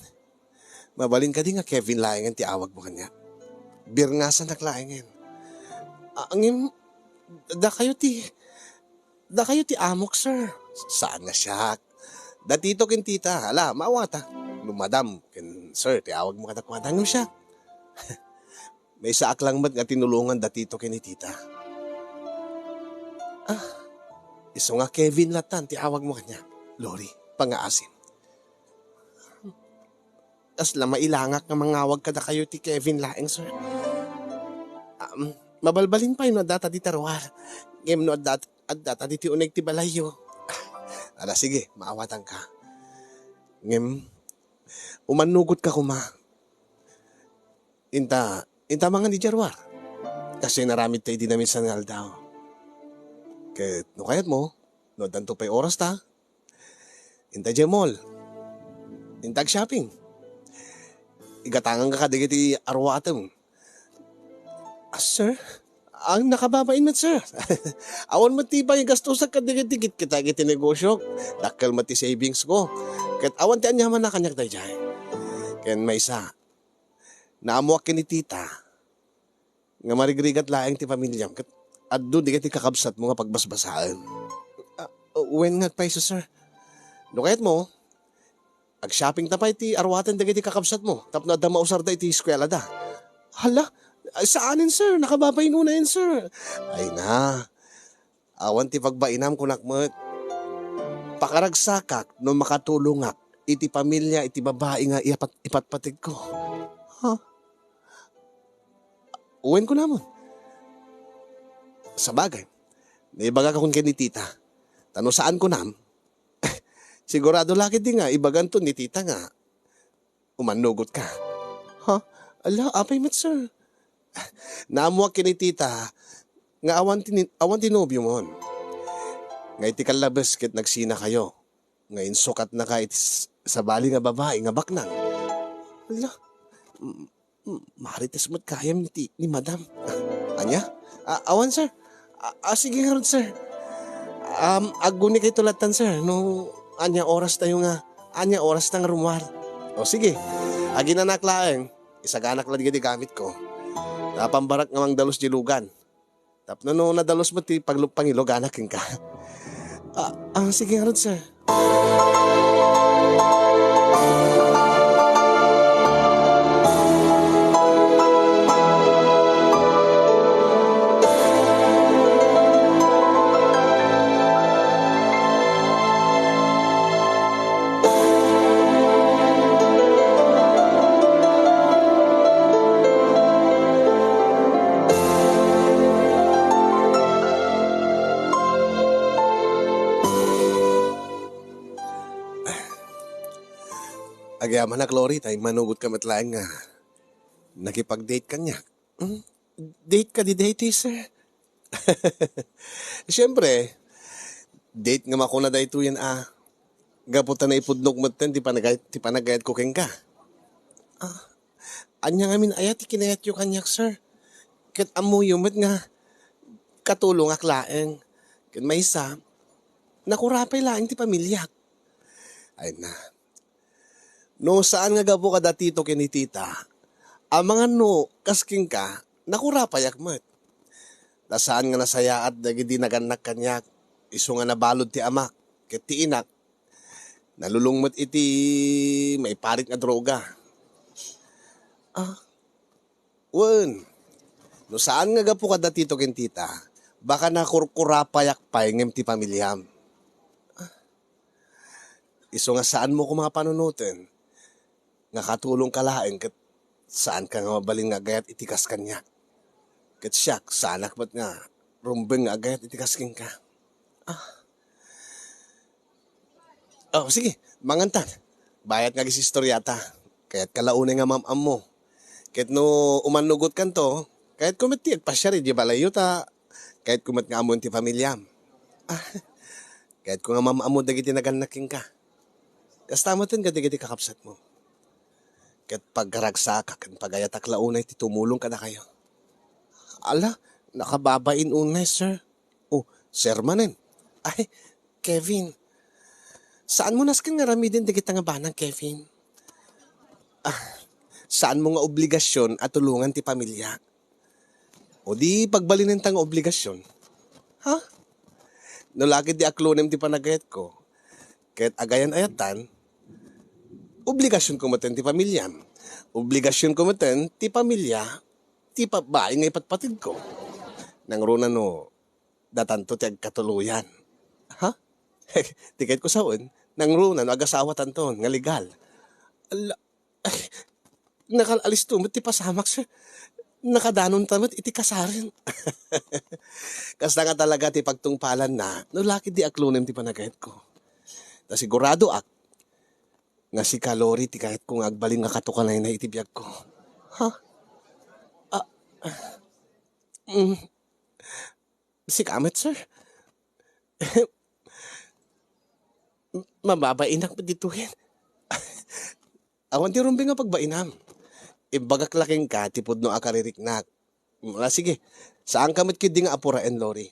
Mabalin kadi nga Kevin laengen ti awagmo kaniak? Birngasanak laengen. Ah, ngem, dakayo ti, dakayo ti amok, sir. Saan nga siak? Da tito ken tita, ala, maawatak. No madam ken sir ti awagmo kadakuada, ngem siak. Maysaak lang met nga tinulongan da tito ken ni tita. Ah, isu nga Kevin latan ti awagmo kaniak, Lori, pangngaasim. Kasla mailangak nga mangawag kadakayo ti Kevin laeng, sir. Um, mabalbalin pay no adda ta dita ruar. Ngem no adda, adda ta ditoy uneg ti balayyo. Ala, sige, maawatanka. Ngem, umannugotka koma. Inta, inta mangan idiay ruar. Kasdiay naramidta idi naminsan nga aldaw. Ket no kayatmo, no addanto pay orasta, inta idiay mall. Inta ag-shopping. Igatanganka kadagiti aruatem. Ah, sir? Ang nakababain met, sir. Awan met ti pangigastusak kadagiti kitkita iti negosio. Dakkel met ti savings ko. Ket awan ti aniamanna kaniak daydiay. Ken maysa, naammoak ken ni tita nga marigrigat laeng ti pamiliam ket adu dagiti kakabsatmo nga pagbasbasaen. Ah, wen nga agpayso, sir. No kayatmo, ag-shopping ta pay ti aruaten dagiti kakabsatmo tapno adda mausarda iti eskuelada. Hala, ay, saanen, sir. Nakababain unayen, sir. Ay na. Awan ti pagbainam, kunak met. Pakaragsakak no makatulongak iti pamilia iti babai nga iyapat-, ipatpategko. Ha? Wen kunamon. Sabagay, naibagak kun ken ni tita. Ta no saan kunam, sigurado la ketdi nga ibaganto ni tita nga umannugotka. Ha? Ala, apay met, sir? Naammoak ken ni tita nga awan ti ni-, awan ti nobiomon. Nga iti kallabes ket nagsinakayo, nga insukatnaka iti s-, sabali nga babai nga baknang. Ala, m-, m-, marites met gayam ni ti-, ni madam. Ania? A-, awan, sir. A-, a, sige ngarud, sir. Um, aggunikayto lattan, sir. No ania oras tayo nga, ania oras ta nga rummuar. O, sige. Aginanak laeng, isaganak la dagiti gamitko. Napambarak nga mangdalus di lugan. Tapno no nadalus met ti paglu-, pangiluganak kenka. Ah, ah, sige ngarud, sir. Agyamanak, Lori, ta immanugotka met laeng nga nakipag-date kaniak. Hmm? Date kadi daytoy, sir? Siempre, date nga makuna daytoyen a gapu ta naipudnok metten ti panagay-, ti panagayatko kenka. Ah, ania ngamin aya ti kinayatyo kaniak, sir? Ket ammoyo met nga katulongak laeng. Ket maysa, nakurapay laeng ti pamiliak. Ay na. No saan nga gapu kada tito ken ni tita, amangan no kas kenka, nakurapayak met. Ta saan nga nasayaat dagiti nagannak kaniak, isu nga nabalud ti amak ket ti inak, nalulong met iti maiparit nga droga. Ah, wen, no saan nga gapu kada tito ken tita, baka nakurkurapayak pay ngem ti pamiliam. Isu nga saanmo koma nga panunoten nga katulongka laeng ket saanka nga mabalin nga agayat iti kas kaniak. Ket siak, saanak met nga rumbeng nga agayat iti kas kenka. Ah. Oh, sige, mangantan. Bayat nga agisistoriata. Kayatka la unay nga mam-ammo. Ket no umannugotkanto, kayatko met ti agpasiar idiay balayyo ta kayatko met nga ammoen ti pamiliam. Ah, kayatko nga mam-ammo dagiti nagannak kenka. Kasta metten kadagiti kakabsatmo. Ket pagragsakak ken pagayatak la unay ti tumulong kadakayo. Ala, nakababain unay, sir. Oh, sir manen. Ay, Kevin. Saanmo nasken nga aramiden dagita nga banag, Kevin? Ah, Saanmo nga obligasion a tulongan ti pamiliak. O di pagbalinenta nga obligasion. Ha? No lakit di aklonem ti panagayatko, ket agayan-ayatan, obligasionko metten ti pamiliam. Obligasionko metten ti pamilia ti babai nga ipatpatedko. Nangruna no datanto ti agkatuloyan. Ha? Ti kayatko sawen, nangruna no agasawatanton nga legal. Ala, ay, nakal-alisto met ti pasamak, sir. Nakadanonta met iti kasaren. Kasta nga talaga ti pagtungpalanna, no lakit di aklonem ti panagayatko. Ta siguradoak nga sika, Lori, ti kayatko nga agbalin nga katukanayna iti biagko. Ha? Ah, mm, sika met, sir? Mababainak met ditoyen. Awan ti rumbeng nga pagbainam. Imbagak la kenka ti pudno a kaririknak. Mm, ah, sige. Saanka met ketdi nga apuraen, Lori.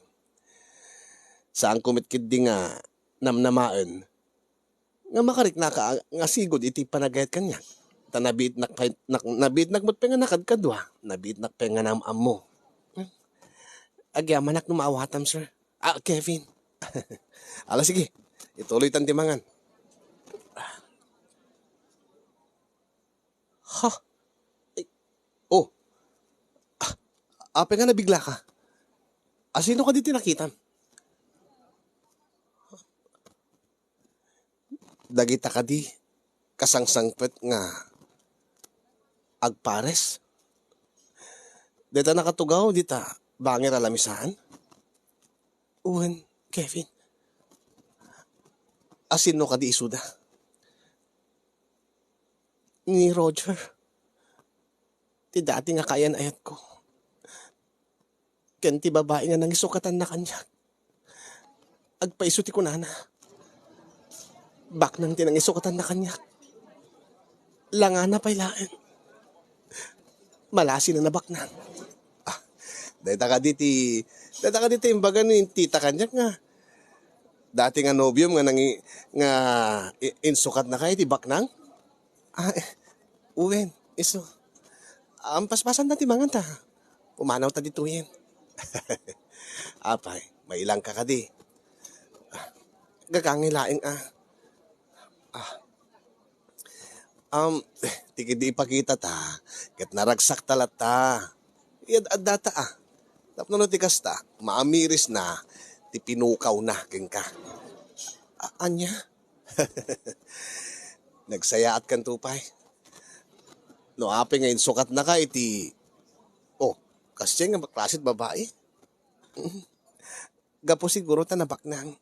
Saanko met ketdi nga namnamaen nga makariknaka a-, nga sigud iti panagayat kaniak. Ta nabiitnak pay-, nak-, nabiitnak met pay nga nakadkadua, nabiitnak pay nga naam-ammo. Hmm. Agyamanak no maawatam, sir. Ah, Kevin. Ala, sige. Ituloytan ti mangan. Ha? Eh, oh. Ah, apay nga nabiglaka? A, sino kadi ti nakitam? Dagita kadi kasangsangpet nga agpares? Dayta nakatugaw dita bangir a lamisaan? Wen, Kevin. A, sino kadi isuda? Ni Roger. Ti dati nga kaayan-ayatko. Ken ti babai nga nangisukatanna kaniak. Agpaiso ti kunana. Baknang ti nangisukatanna kaniak. Langana pay laeng. Malasin a nabaknang. Ah, dayta kadi ti, dayta kadi ti imbaga ni tita kaniak nga dati nga nobiom nga nangi-, nga i-, insukatnaka iti baknang? Ah, eh, wen, isu. Am, paspasan ta ti mangan ta. Pumanaw ta ditoyen. Apay, mailangka kadi. Ah, gagangay laeng, ah. Ah. Am, ti kidi ipakita ta, ket naragsak ta latta. Iyad-adda ta, ah. Tapno no ti kasta, maamirisna ti pinukawna kenka. A-, ania? Nagsayaatkanto pay. No apay nga insukatnaka iti, oh, kasdiay nga klase ti babai? Gapu siguro ta nabaknang.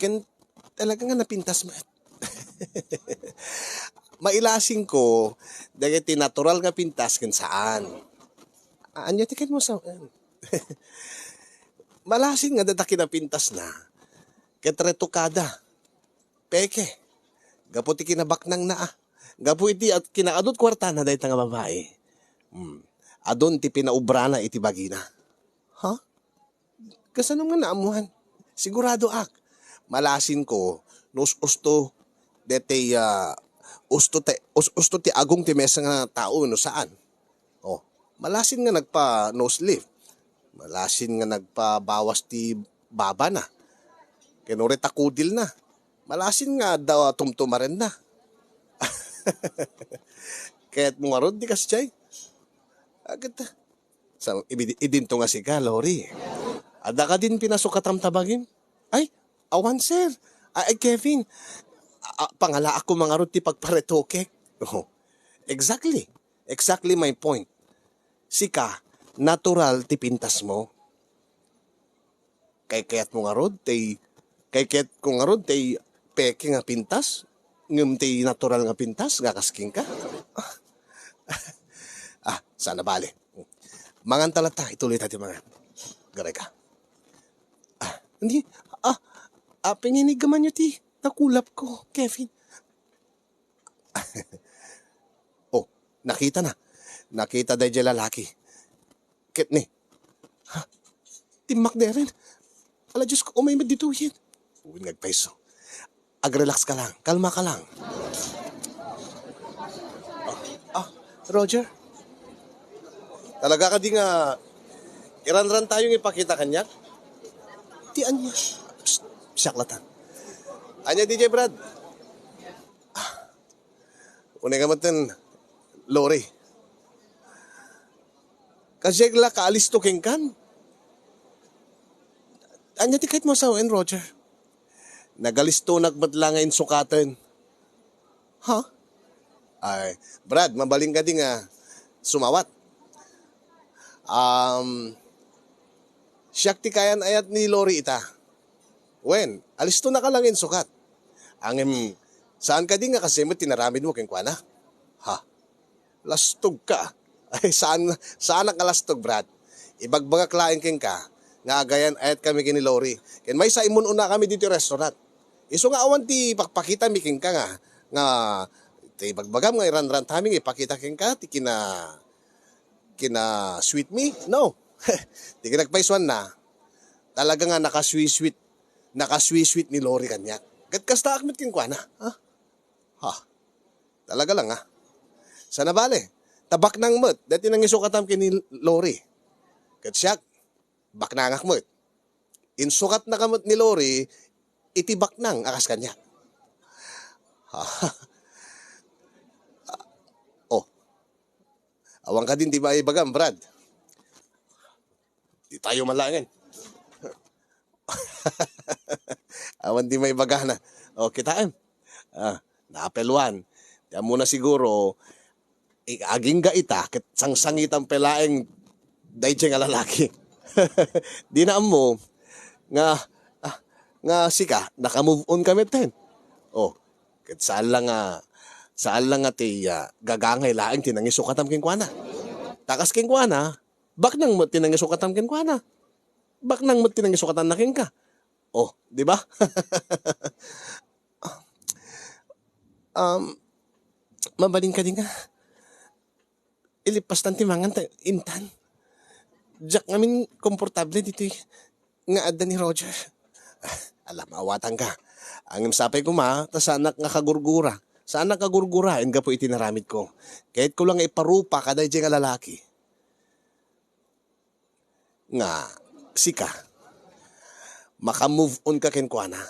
Ken talaga nga napintas met. Mailasingko dagiti natural nga pintas ken saan. Ania ti kenmo sawen? Malasin nga dayta kinapintasna ket retokada. Peke. Gapu ti kinabaknangna, ah. Gapu iti at kinaadut kuartana dayta nga babai. Hmm. Adun ti pinaubrana iti bagina. Ha? Kasano nga naammuan? Siguradoak. Malasinko, no us-usto, detay, ah, usto te-, us-usto ti agong ti maysa nga tao, no saan? Oh, malasin nga nagpa-nose lift. Malasin nga nagpabawas ti babana. Ken uray ta kudilna. Malasin nga adda tumtumarenna. Kayatmo ngarud ti kasdiay? Agat, sa, idi-, idinto nga sika, Lori. Adda kadin pinasukatam ta bagim? Ay, awan, sir. Ay, ay, Kevin. A-, a-, pangalaak koma ngarud ti pagparetokek. Oh, exactly. Exactly my point. Sika, natural ti pintasmo. Kaykayatmo ngarud ti, kaykayatko ngarud ti peke nga pintas, ngem ti natural nga pintas nga kas kenka? Ah, saan a bale. Manganta latta, ituloyta ti mangan. Garayka. Ah, hindi. Ah, ah, pinginiggamanyo ti nakulapko, Kevin. Oh, nakitana. Nakita daydiay lalaki. Ket ni, ha? Timmakderen. Ala, Diosko, umay met ditoyen. Wen nga agpayso. Ag-relax ka lang. Kalma ka lang. Ah, ah, Roger? Talaga kadi nga iranran tayo nga ipakita kaniak? Ti ania? Psst, siak latan. Ania D J Brad? Ah, unay nga metten, Lori. Kasi la kaalisto kenkan. Ania ti kayatmo a sawen, Roger? Nagalistonak met la nga insukaten. Ha? Ay, Brad, mabalin kadi nga sumawat. Um, siak ti kayan-ayat ni Lori ita. Wen, alistonaka la nga insukat. Ngem, saan kadi nga kastoy met ti inaramidmo kenkuana? Ha? Lastogka. Ay, saan, saanak nga lastog, Brad. Ibagbagak laeng kenka nga agayan-ayatkami ken ni Lori. Ken maysa, immun-unakami ditoy restaurant. Isu nga awan ti pakpakitami kenka nga, nga ti ibagbagam nga iranrantami nga ipakita kenka ti kina-, kina-sweet mi. No. Ti kinapaysuanna, talaga nga nakasweet-sweet, nakasweet-sweet ni Lori kaniak. Ket kastaak met kenkuana. Ha? Ha? Talaga lang, ah. Sana bale, ta baknang met daytoy nangisukatam ken ni Lori. Ket siak, baknangak met. Insukatnaka met ni Lori iti baknang a kas kaniak. Oh, awan kadin ti maibagam, Brad? Di tayo malaengen. Awan di maibagana. O, kitaem. Ah, napeluan. Ti ammona siguro, i-, agingga ita, ket sangsangitan pay laeng daydiay nga lalaki. Di na ammo nga, ah, nga sika, naka-move on ka metten. O, ket saan la nga, saan la nga ti, ah, gagangay laeng ti nangisukatam kenkuana. Ta kas kenkuana, baknang met ti nangisukatam kenkuana. Baknang met ti nangisukatanna kenka. O, di ba? Um, mabalin kadi nga ilippastan ti mangan ta intan. Diak ngamin komportable ditoy nga adda ni Roger. Ala, maawatangka. Ngem sapay koma, ta saanak nga kagurgura. Saanak kagurguraen gapu iti inaramidko. Kayatko la nga iparupa kadaydiay nga lalaki nga sika, maka-move on ka kenkuana,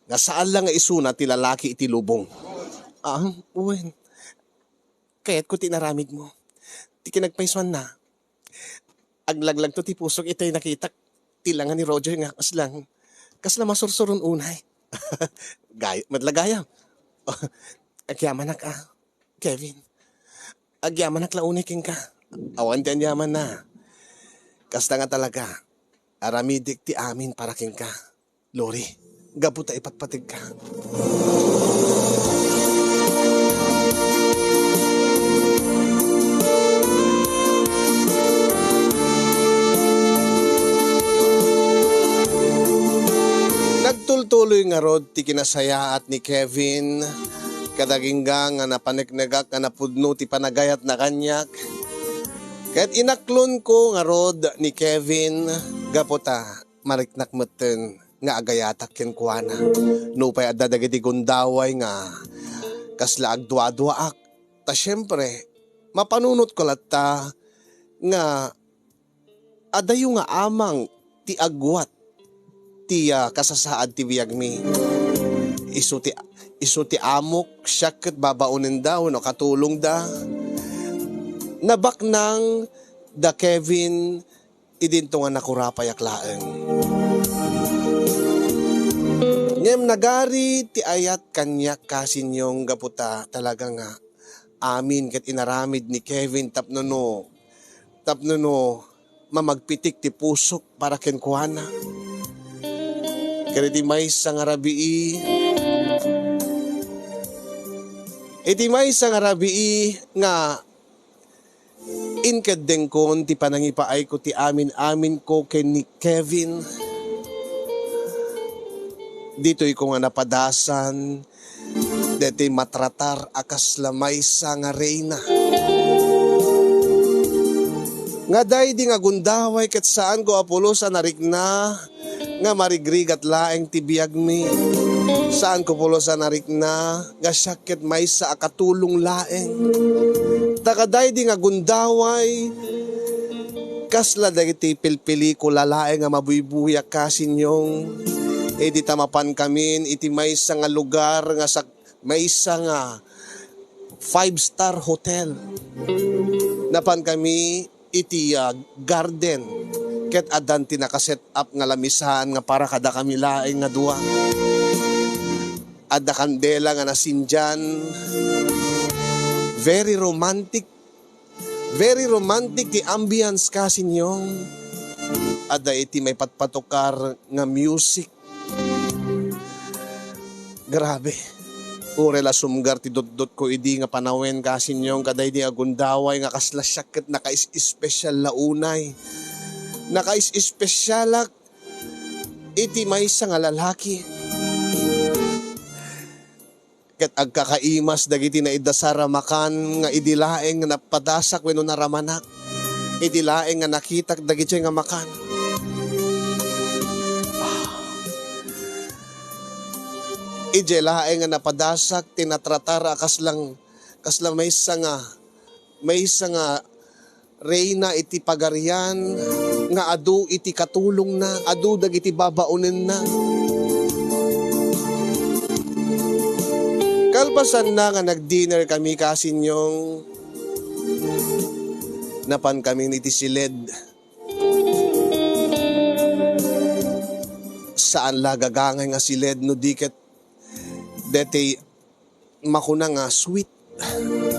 nga saan la nga isuna ti lalaki iti lubong. Ah, wen. Kayatko ti inaramidmo. Ti kinapaysuanna, aglaglagto ti pusok itay nakitak ti langa ni Roger nga kaslang, kasla masursuron unay. Gay-, met la gayam. Agyamanak, ah. Kevin, agyamanak la unay kenka. Awan ti anyamanna. Kasta nga talaga, aramidik ti amin para kenka, Lori, gapu ta ipatpategka. Nagtultuloy ngarud ti kinasayaat ni Kevin. Kadagingga nga napaneknegak nga napudno ti panagayatna kaniak. Ket inaklonko ngarud ni Kevin gapu ta mariknak metten nga agayatak kenkuana. Nupay adda dagiti gundaway nga kasla agduaduaak, ta siempre, mapanunotko latta nga adayo nga amang ti agwat ti, ah, kasasaad ti biagmi. Isu ti, isu ti amok, siak ket babaonenda wenno katulongda. Nabaknang da Kevin idinto nga nakurapayak laeng. Ngem nagari ti ayat kaniak, kasinyong, gapu ta talaga nga amin ket inaramid ni Kevin tapno no, tapno no mamagpitik ti pusok para kenkuana. Ket iti maysa nga rabii, iti maysa nga rabii nga inkeddengkon ti panangipaayko ti amin-aminko ken ni Kevin. Ditoyko nga napadasan deti matratar a kasla maysa nga reyna. Nga daydi nga gundaway ket saanko a pulos a narikna nga marigrigat laeng ti biagmi. Saanko pulos a narikna nga siak ket maysa a katulong laeng. Ta kadaydi nga gundaway, kasla dagiti pelpelikula laeng nga mabuybuyak, kasinyong. Idi ta mapankamin iti maysa nga lugar nga sak-, maysa nga five-star hotel. Napankami iti, ah, garden, ket addan ti naka-set up nga lamisaan nga para kadakami laeng nga dua. Adda kandela nga nasindian. Very romantic. Very romantic ti ambience, kasinyong. Adda iti maipatpatukar nga music. Grabe. Uray la sumgar ti dutdotko idi nga panawen, kasinyong, kadaydi a gundaway nga kasla siak ket nakaes-, espesyal la unay. Nakaes-, espesyalak iti maysa nga lalaki. Ket agkakaimas dagiti naidasar a makan nga idi laeng nga napadasak wenno naramanak, idi laeng nga nakitak dagiti nga makan. Idiay laeng nga napadasak ti natratar a kaslang, kasla maysa nga, maysa nga reyna iti pagarian nga adu iti katulongna, adu dagiti babaonenna. Kalpasanna nga nag-dinner kami, kasinyong, napankamin iti siled. Saan la gagangay nga siled no di ket deti makuna nga suite.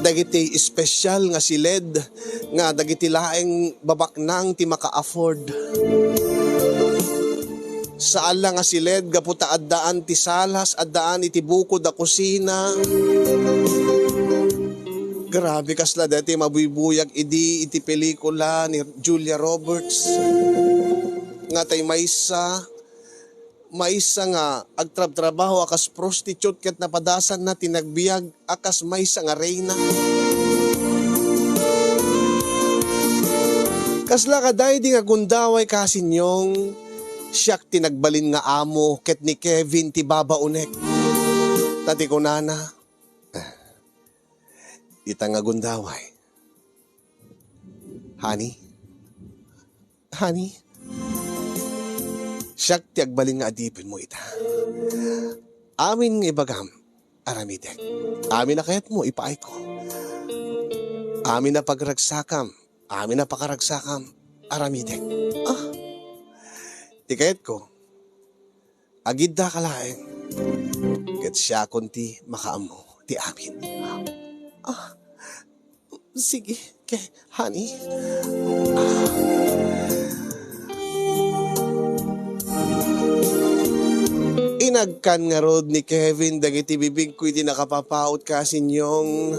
Dagiti espesyal nga siled nga dagiti laeng babaknang ti maka-afford. Saan la nga siled gapu ta addaan ti salas, addaan iti bukod a kusina. Grabe, kasla deti mabuybuyak idi iti pelikula ni Julia Roberts nga tay maysa maysa nga agtrabtrabaho a kas prostitute ket napadasanna ti nagbiag a kas maysa nga reyna. Kasla kadaydi nga gundaway, kasinyong, siak ti nagbalin nga amo ket ni Kevin ti babaonek. Ta ti kunana, "Ita nga gundaway, honey, honey, siak ti agbalin nga adipenmo ita. Amin nga ibagam, aramidek. Amin a kayatmo, ipaayko. Amin a pagragsakam, amin a pakaragsakam, aramidek." Ah, ti kayatko, agiddaka laeng. Ket siakon ti makaammo ti amin. Ah, sige, ke, honey. Inagkan ngarud ni Kevin dagiti bibigko iti nakapapaut, kasinyong.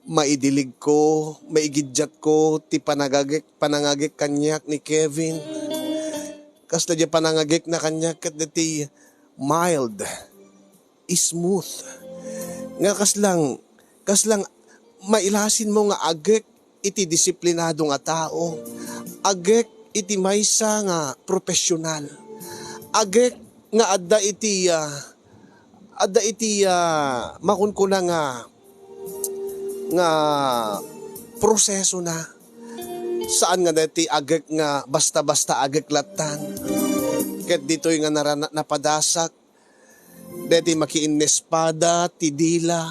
Maidiligko, maigiddiatko ti panagagek-, panangagek kaniak ni Kevin. Kasla diay panangagekna kaniak ket deti mild, smooth. Nga kaslang, kaslang mailasinmo nga agek iti disiplinado nga tao, agek iti maysa nga profesional, agek nga adda iti, ah, adda iti, ah, makunkuna nga, nga prosesona. Saan nga deti agek nga basta-basta agek lattan. Ket ditoy nga narana-, napadasak, deti makiinnespada ti dila.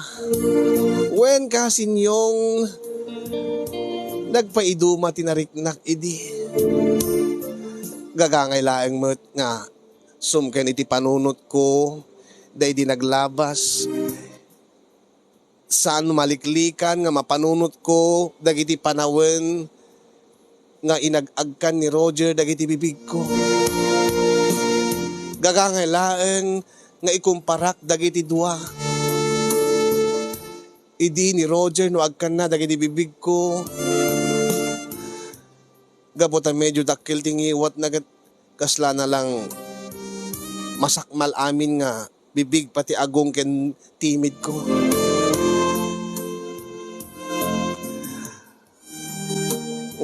Wen, kasinyong, nagpaiduma ti nariknak idi. Gagangay laeng met nga sumken iti panunotko, daydi naglabas. Saan maliklikan nga mapanunotko dagiti panawen nga inag-agkan ni Roger dagiti bibigko. Gagangay laeng nga ikumparak dagiti dua. Idi ni Roger no agkanna dagiti bibigko, gapu ta medyo dakkel ti ngiwatna ket kasla na lang masakmal amin nga bibig pati agong ken timidko.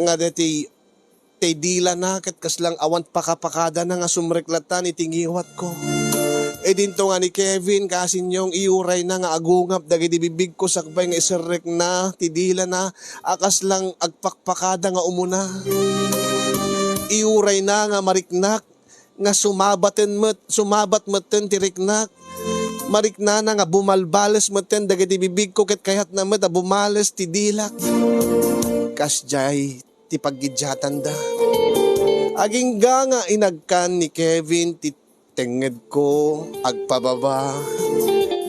Nga deti tay dilana ket kasla awan pakapakadana nga sumrek latta iti ngiwatko. Idinto nga ni Kevin, kaasinyong, iyurayna nga agungap dagiti bigbigko sakbay nga iserrekna ti dilana a kasla agpakpakada nga umuna. Iyurayna nga mariknak nga sumabaten met, sumabat metten ti riknak. Mariknana nga bumalbales metten dagiti bibigko ket kayatna met a bumales ti dilak. Kasdiay ti paggidiatanda. Agingga nga inagkan ni Kevin ti tengngedko agpababa.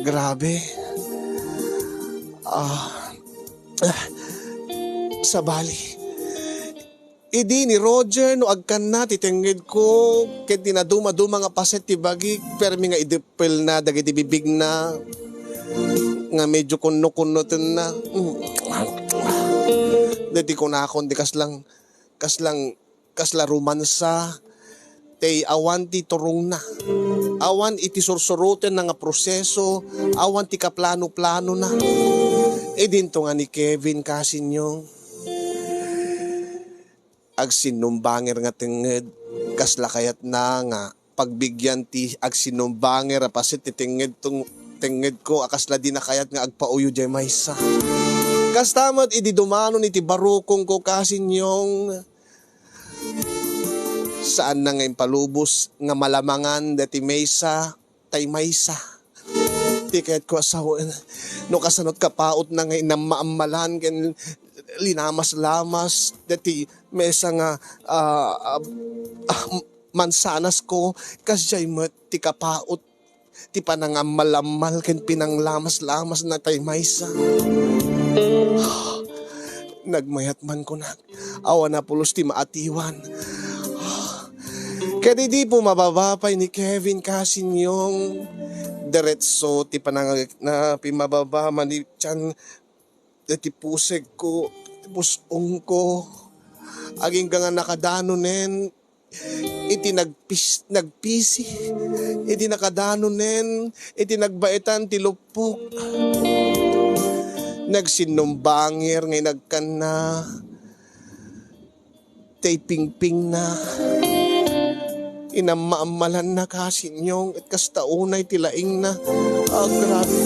Grabe. Ah, ah, sabali. Idi ni Roger no agkanna ti tengngedko, ket ti naduma-duma nga paset ti bagik, permi nga ideppelna dagiti bibigna nga medyo kunno-kunnotenna. Mm. Deti kunakon ti kaslang, kaslang, kasla romansa, tay awan ti turongna. Awan iti sursurotenna nga proseso, awan ti kaplano-planona. Idinto nga ni Kevin, kaasinyong, agsinnumbanger nga tengnged, kasla kayatna nga pagbigian ti agsinnumbanger a paset ti tengnged tong-, tengngedko a kasla dina kayat nga agpauyo diay maysa. Kasta met idi dumanon iti barukongko, kaasinyong, saanna nga impalubos nga malamangan deti maysa tay maysa. Ti kayatko a sawen, no kasano't kapaotna nga inammaammalan ken linamas-lamas deti maysa nga, ah, ah, ah, mansanasko, kasdiay met ti kapaot ti panangammalammal ken pinanglamas-lamasna tay maysa. Nagmayat man kunak, awan a pulos ti maatiwan. Ket idi pumababa pay ni Kevin, kaasinyong, diretso ti panangagekna, pimababa manipay deti pusegko, ti pus-ongko. Agingga nga nakadanonen iti nagpis-, nagpisi, iti nakadanonen iti nagbaetan ti luppok. Nagsinnumbanger nga inagkanna tay pingpingna. Inammaammalanna, kaasinyong, ket kasta unay ti laingna. Ah, grabe.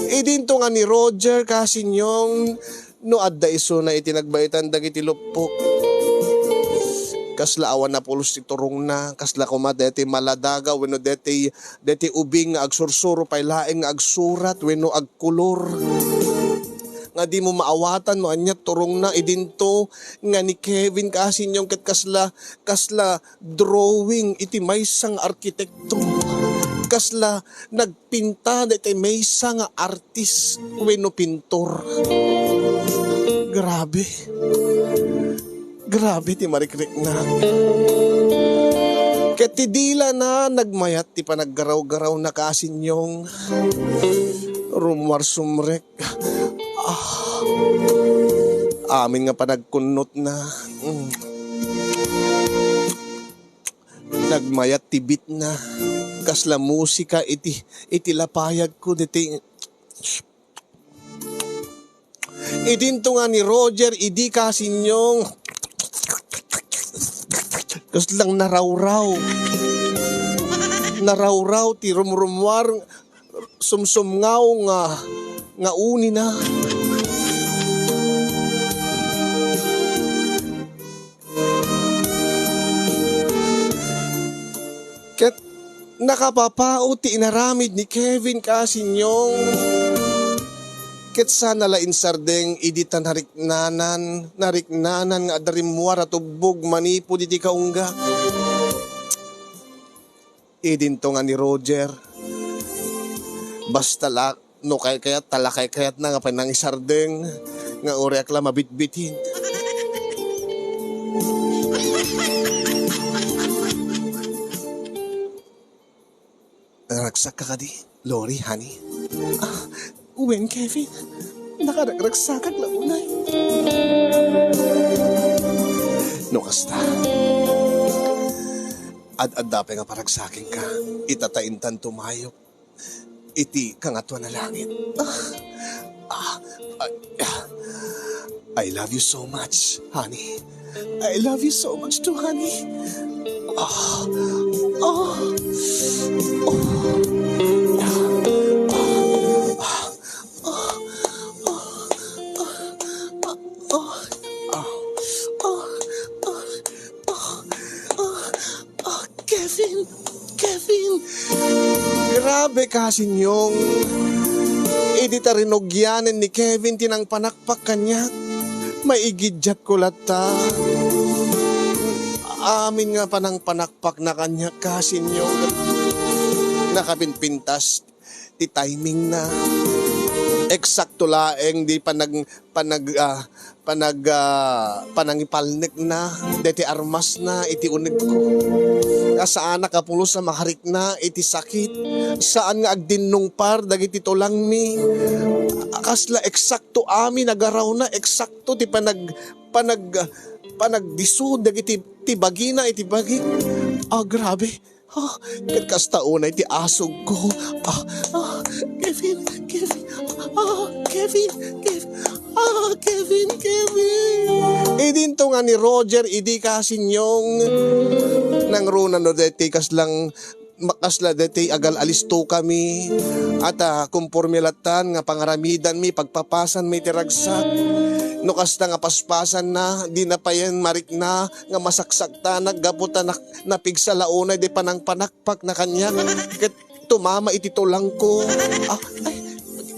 Idinto nga ni Roger, kaasinyong, no adda isuna iti nagbaetan dagiti luppok. Kasla awan a pulos ti turongna, kasla koma deti maladaga wenno deti, deti ubing nga agsursuro pay laeng nga agsurat wenno agkolor. Nga dimo maawatan no ania turongna. Idinto nga ni Kevin, kaasinyong, ket kasla, kasla drawing iti maysa nga arkitekto. Kasla nagpinta daytoy maysa nga artist wenno pintor. Grabe. Grabe ti marikriknak. Ket ti dilana nagmayat ti panaggaraw-garawna, kaasinyong. Rummuar sumrek. Ah. Amin nga panagkunnotna. Mm. Nagmayat ti beatna. Kasla musika iti, iti lapayagko deti. Idinto nga ni Roger, idi, kaasinyong, kaslang narawraw. Narawraw ti rumrummuar, sumsumngaw nga, nga unina. Ket nakapapao ti inaramid ni Kevin, kaasinyong. Ket sana la insardeng idi ta nariknanan, nariknanan nga adda rimmuar a tubbog manipud iti kaungga. Idinto nga ni Roger, basta la, no kaykayat, ta la kaykayatna nga panangisardeng nga uray ak la mabitbitin. Naragsak ka kadi, Lori, honey? Ah, wen, Kevin. Nakaragragsakak la unay. No kasta, ad-adda pay nga paragsakenka, ita ta intan tumayok iti kangatoan a langit. Ah, ah, ah, I love you so much, honey. I love you so much too, honey. Ah, ah, oh, ah, Kevin, Kevin. Grabe ka, Sinyong. Idi ta rinugianen ni Kevin ti nangpanakpak kaniak, maigiddiatko latta. Amin nga panangpanakpakna kaniak, ka, Sinyong. Nakapinpintas ti timingna. Eksakto laeng di panag-, panag-, ah, panag-, ah, panangipalnekna, deti armasna iti unegko. Nga saanak a pulos a makarikna iti sakit. Saan nga agdinnungpar dagiti tulangmi. Kasla eksakto amin a garawna, eksakto ti panag-, panag-, panagdisu dagiti ti bagina iti bagik. Ah, grabe. Ah, ket kasta unay ti asugko. Ah, ah, Kevin, Kevin. Ah, Kevin, Kevin. Ah, Kevin, Kevin. Idinto nga ni Roger, idi ka, Sinyong. Nangruna no deti kaslang, ma-, kasla deti agal-alisto kami. At, ah, kumporme latan nga pangaramidanmi, pagpapasanmi ti ragsak. No kasta nga paspasanna, di na payen marikna nga masaksaktanak gapu ta nak-, napigsa la unay di panangpanakpakna kaniak ket tumama iti tulangko. Ah, ay,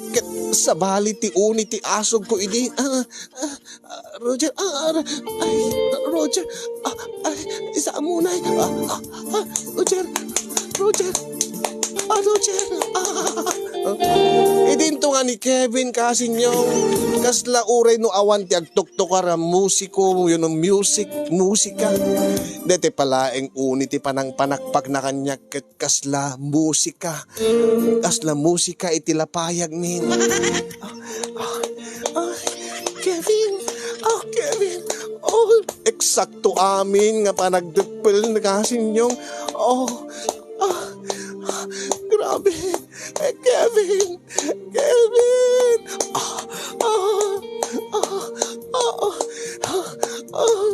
ket sabali ti uni ti asugko idi. Ah, ah, ah, Roger, ah, ah, ay, Roger, ah, ay, isa muna, ay, ah, ah, ah, Roger, Roger, ah, Roger, ah. Idinto nga ni Kevin, ka, Sinyong, kasla uray no awan ti agtuktukar a musiko, wenno music, musika. Deti palaeng uni ti panangpanakpakna kaniak ket kasla musika. Kasla musika iti lapayagmin. Ah, ah, ah, Kevin! Ah, Kevin! Oh, eksakto amin nga panagdeppel, ka, Sinyong. Oh, ah, ah, grabe. Eh, Kevin! Kevin! Ah, ah, ah, ah, ah, ah.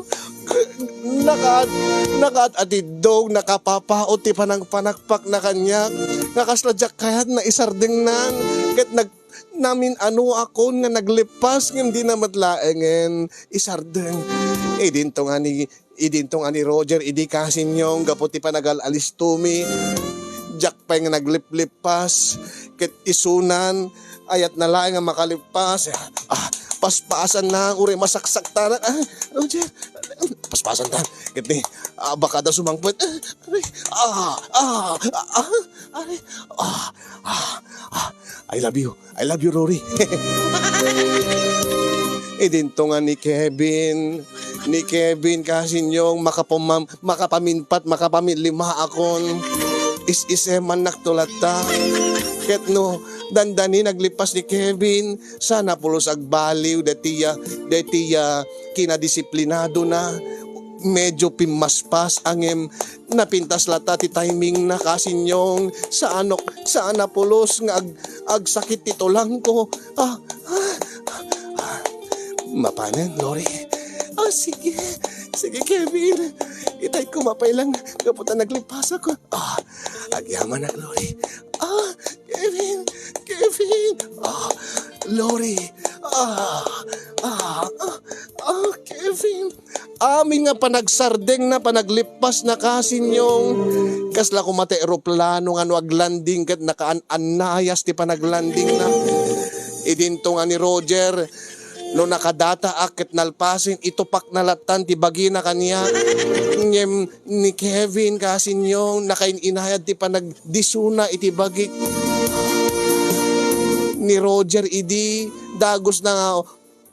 Nakaat-, nakaat-atiddog, nakapapaot ti panangpanakpakna kaniak, nga kasla diak kayat nga isardengnan, ket nag-, namin-anoakon nga naglippas, ngem dina met laengen isardeng. Idinto nga ni, idinto nga ni Roger, idi ka, Sinyong, gapu ti panagal-alistomi, diak pay nga nagliplippas, ket isunan, ayatna laeng nga makalippas. Ah, paspasanna, uray masaksaktanak. Ah, Roger, paspasanta. Ket ni, ah, baka da sumangpet. Ah, aray, ah, ah, ah, aray, ah, ah, ah, I love you. I love you, Rory. Idinto nga ni Kevin, ni Kevin, ka, Sinyong, makapamam-, makapaminpat, makapamilimaakon. Is-isemannak to latta. Ket no, dandani naglippas ni Kevin, sana pulos agbaliw daytoy a, daytoy a kinadisiplinadona. Medyo pimmaspas, ngem napintas latta ti timingna, ka, Sinyong. Saanok, saan a pulos nga ag-, agsakit ti tulangko. Ah, ah, ah. Mapanen, Lori? Ah, sige. Sige, Kevin. Itay ko mapailang gapu ta naglippasak. Ah, agyamanak, Lori. Ah, Kevin, Kevin. Ah, Lori. Ah, ah, ah, ah, Kevin. Amin nga panagsardengna, panaglippasna, ka, Sinyong. Kasla koma ti eroplano nga no aglanding ket nakaan-annayas ti panaglandingna. Idinto nga ni Roger, no nakadataak ket nalpasen, itupakna lattan ti bagina kaniak. Ngem ni Kevin, ka, Sinyong, nakain-inayad ti panagdisuna iti bagik. Ni Roger idi, dagusna nga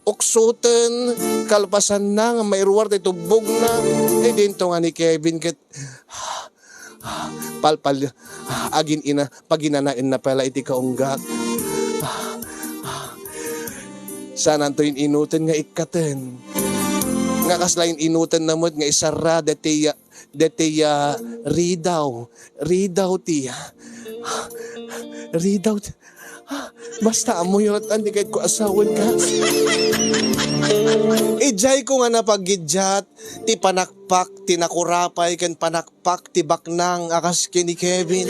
uksoten, kalpasanna nga mairuar ti tubbogna. Idinto nga ni Kevin ket palpal-, agin-ina, paginanaenna pay la iti kaunggak. Saananto in-inuten nga ikkaten. Nga kasla in-inuten na met nga isarra deti, deti, ah, ridaw. Ridaw ti, ridaw ti, basta ammoyo lattan ti kayatko a sawen, ka. Idiay ko nga napaggiddiat ti panakpak ti nakurapay ken panakpak ti baknang a kas ken ni Kevin.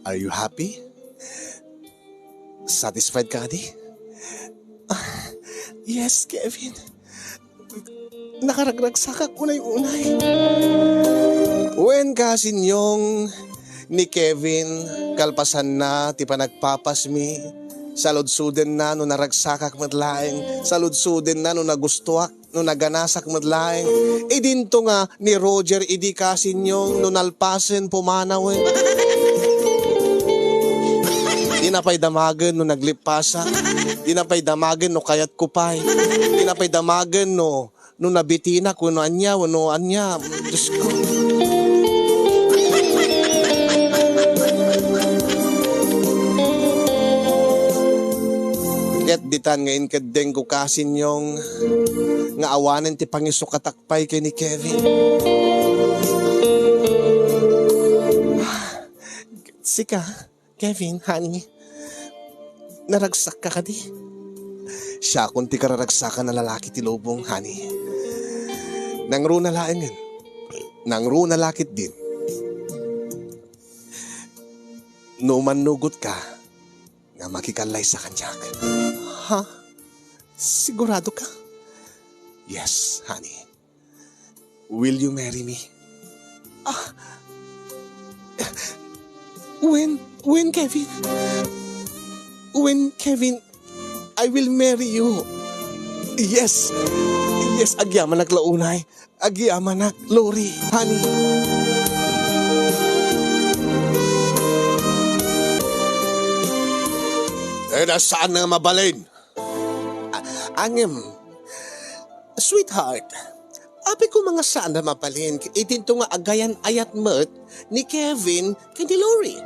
Are you happy? Satisfied ka kadi? Ah, yes, Kevin. Nakaragragsakak unay-unay. Wen, kasinyong ni Kevin, kalpasanna ti panagpapasmi, saludsodenna no naragsakak met laeng, saludsodenna no nagustuak, no naganasak met laeng. Idinto nga ni Roger idi kasinyong no nalpasen pumanawen. Di na pay damagen no naglippasak. Di na pay damagen no kayatko pay. Di na pay damagen no, no nabitinak wenno ania, wenno ania. Diyos ko. Ket ditan nga inkeddengko kasinyong nga awanen ti pangisukatak pay ken ni Kevin. Sika, Kevin, honey, naragsakka kadi? Siakon ti kararagsakan a lalaki ti lubong, honey. Nangruna laengen. Nangruna la ketdin. No mannugotka nga makikallaysa kaniak. Ha? Sigurado ka? Yes, honey. Will you marry me? Ah. Wen, wen, Kevin. Wen, Kevin, I will marry you. Yes. Yes, agyamanak la unay. Agyamanak, Lori, honey. Eh, na saan nga mabalin? A-, angem, sweetheart, apay koma nga saan a mabalin, idinto nga agayan-ayat met ni Kevin ken ni Lori.